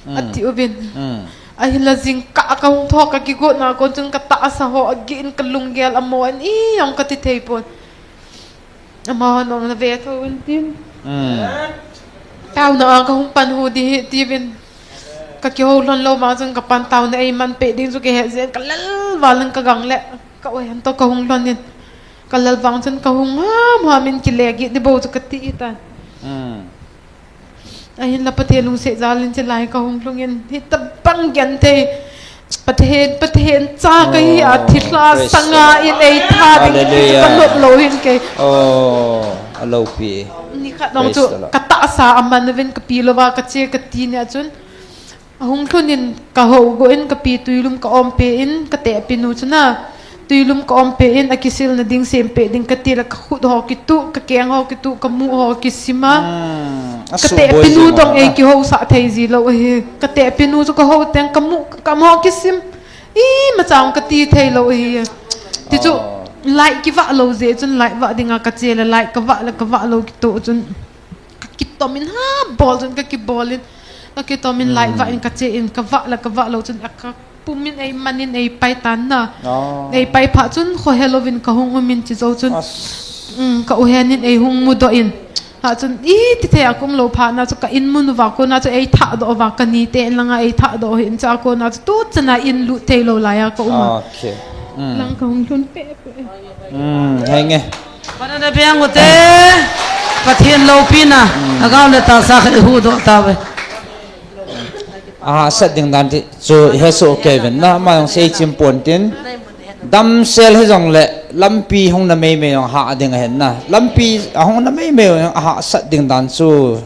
mm, ati uvin. Mm. Ahinla jingkah kahung thou kakigotna kon chun katahsa ho agih in kalunggel amo in ijong kati thei pon. Amahon ong nave thou in tin. Mm. Taona a kahung pan hu ding hi tiuvin. Kakihou lhon lou vang chun kapan taona eimanpeh ding chu kahet jeh in kalel val in kagang le. Ka-oi han toh kahung lhon in. Kalel vang chun kahung ham ham in kile gih ding bou chu kati tan. Mm. Ahinla Pathen lungset jal in chulai kahung lhung in hitabang genthei. Pathen, Pathen cha kahi a, oh, thilha sanga in eitha ding chu ka nop lou hin kei. Oh, alopi. Nikhat nong chu ka tahsa aman uvin kapi louva kache kati nia chun. Ahung lhun in kahou go in kapi tuilum ka om pe in ka tehpi nu chu na. Tuilum ka om pe in akisil na ding sem pe ding kati la ka khut ho kitu, ka keng ho kitu, ka mu ho kisima. Hmm, ka tehpi nu tong ei kihousah thei ji lou ahi. Ka tehpi nu chu kahou teng ka mu ka kam ho kisim. Ima chang kati thei lou ahi. Ti chu light kivah lou je chun light vah dinga kache la light kavah la kavah lou kitu chun. Ka kitom in ha bol chun ka kibol in. Ka kitom in light vah in kache in kavah la kavah lou chun ka pum in eiman in eipai tan na. Eipai pha chun kho helou vin kahung um in chi jou chun. Ka u hen in eihung mudoh in. Ha chun iti thei a ka um lou pha na chu ka in mun uva kona chu eitha doh uva ka ni te langa eitha doh hin cha kona chu tu chana in lut thei lou lai a ka um a. Okay. Lang kahung lhun pe pe. Hmm, henge. Pana da beng ute. Pathen loupina. Hmm. Agao le tahsa khat ihuhdoh tauve. Ahahsat ding dan ti chu hesoh kei uvin na, ama jong sei chim pon tin. Damsel hijong le lampi hung na meimei jong hah ding ahin na. Lampi ahung na meimei jong ahahsat ding dan chu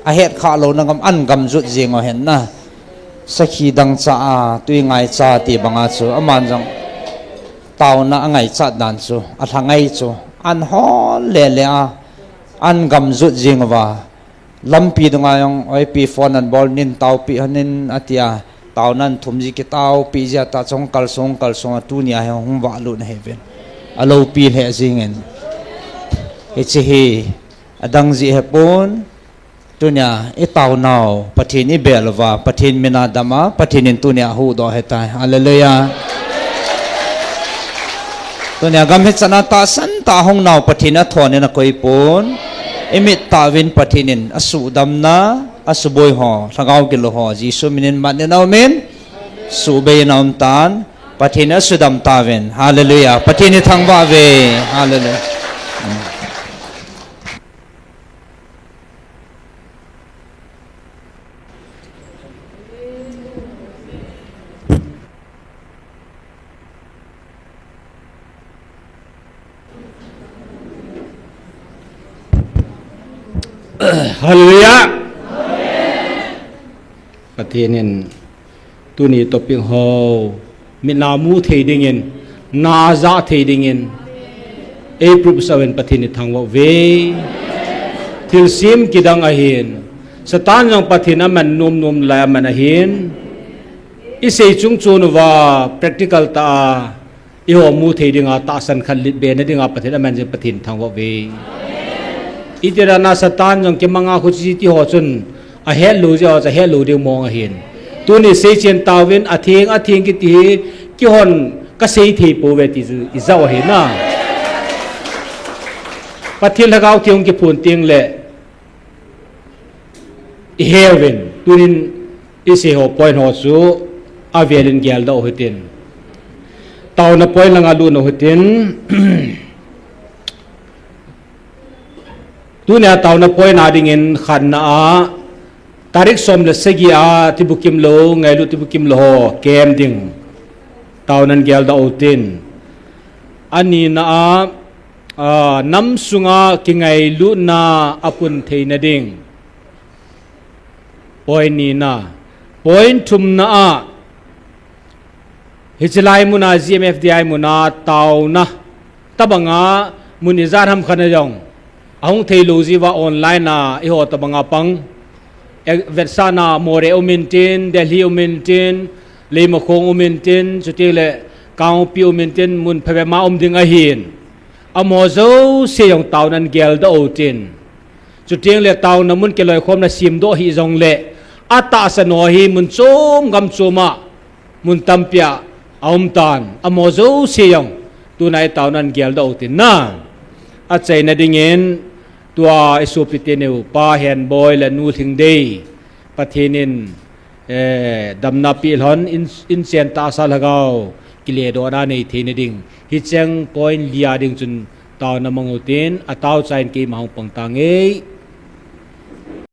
ahet khah lou na gam an gam jut jing u ahin na. Sakhi dangchah a, tui ngaicha ti banga chu aman jong taona angaichat dan chu, alha ngai chu, an hol lele a, an gam jut jing uva. Lampi dunga jong, oipi phone an bol nin, taopi hanin, atia, taona an thum ji kitaopi ji a ta chong kalsong, kalsong a tunia hi hung vahlut na hiuvin. Aloupi lheh jingin. Hiche hi, adang jeh hipon, tunia, itaonau, Pathen ibel uva, Pathen mina dama, Pathen in tunia huhdoh ahitai. Hallelujah. Tunia gam hichan a tahsan tah a hung nau Pathen in athon in akoi pon. Imit tah uvin Pathen in asudamna, asuboi ho, lhagao gilou ho, Jesu min in mat in aum in, subei in aum tan, Pathen in asudam tauvin. Hallelujah. Pathen ithangvah uve. Hallelujah. Hallelujah. Pathen in tuni topic ho, mitna mu thei dingin, na ja thei dingin, ei proof sa uvin Pathen ithangvah uve. Thilsem kidang ahin, Satan jong Pathen aman nom nom lai aman ahin, isei chung chun uva practical tah a, eiho mu thei dinga tahsan khat lit be na dinga Pathen aman jin Pathen thangvah uve. Itih dan a Satan jong kimanga khu chi ti ho chun ahet lou jeh a chu ahet lou ding mong ahin. Tuni seichen tauvin atheng atheng kiti hi kihon kasei thei pouve ti chu ijah u ahi na. Pathen lhagao theng kiphun teng le Iheuvin, tunin isei ho point ho chu avelin geldoh u hitin. Taona point langa lut u hitin. Tunia taona point a dingin khatna a, tarik som le sagi a tibukim lou, ngailut tibukim lou ho kem ding. Taonan geldoh u hitin. Anina a, a, nam sunga kingailutna apun theina ding. Point nina. Point thumna a, hiche lai muna G M F D I muna taona. Tabanga mun ijat ham khat na jong ahung thei lou jeh uva online a eiho tabanga pang. Ek vetsahna Moreh um intin, Delhi um intin, Leimakhong um intin, chuti le Kangpokpi um intin, mun phabep ma um ding ahin. Amaho jouse jong taonan geldoh u hitin. Chuteng le taona mun kiloikhomna semdoh hih jongle, atahsan ho hi mun chom gam chom a, mun tampi a aum tan. Amaho jouse jong, tuna itaonan geldoh u hitin na. Achaina dingin, tua isopi teni u, Pa Henboi le Nu Lhingdei, Pathen in, eh, damna peh lhon in, inchen tahsa lhagao, kiledohna nei theina ding. Hicheng point li a ding chun taona mang u hitin, ataocha in keima hung pang tange.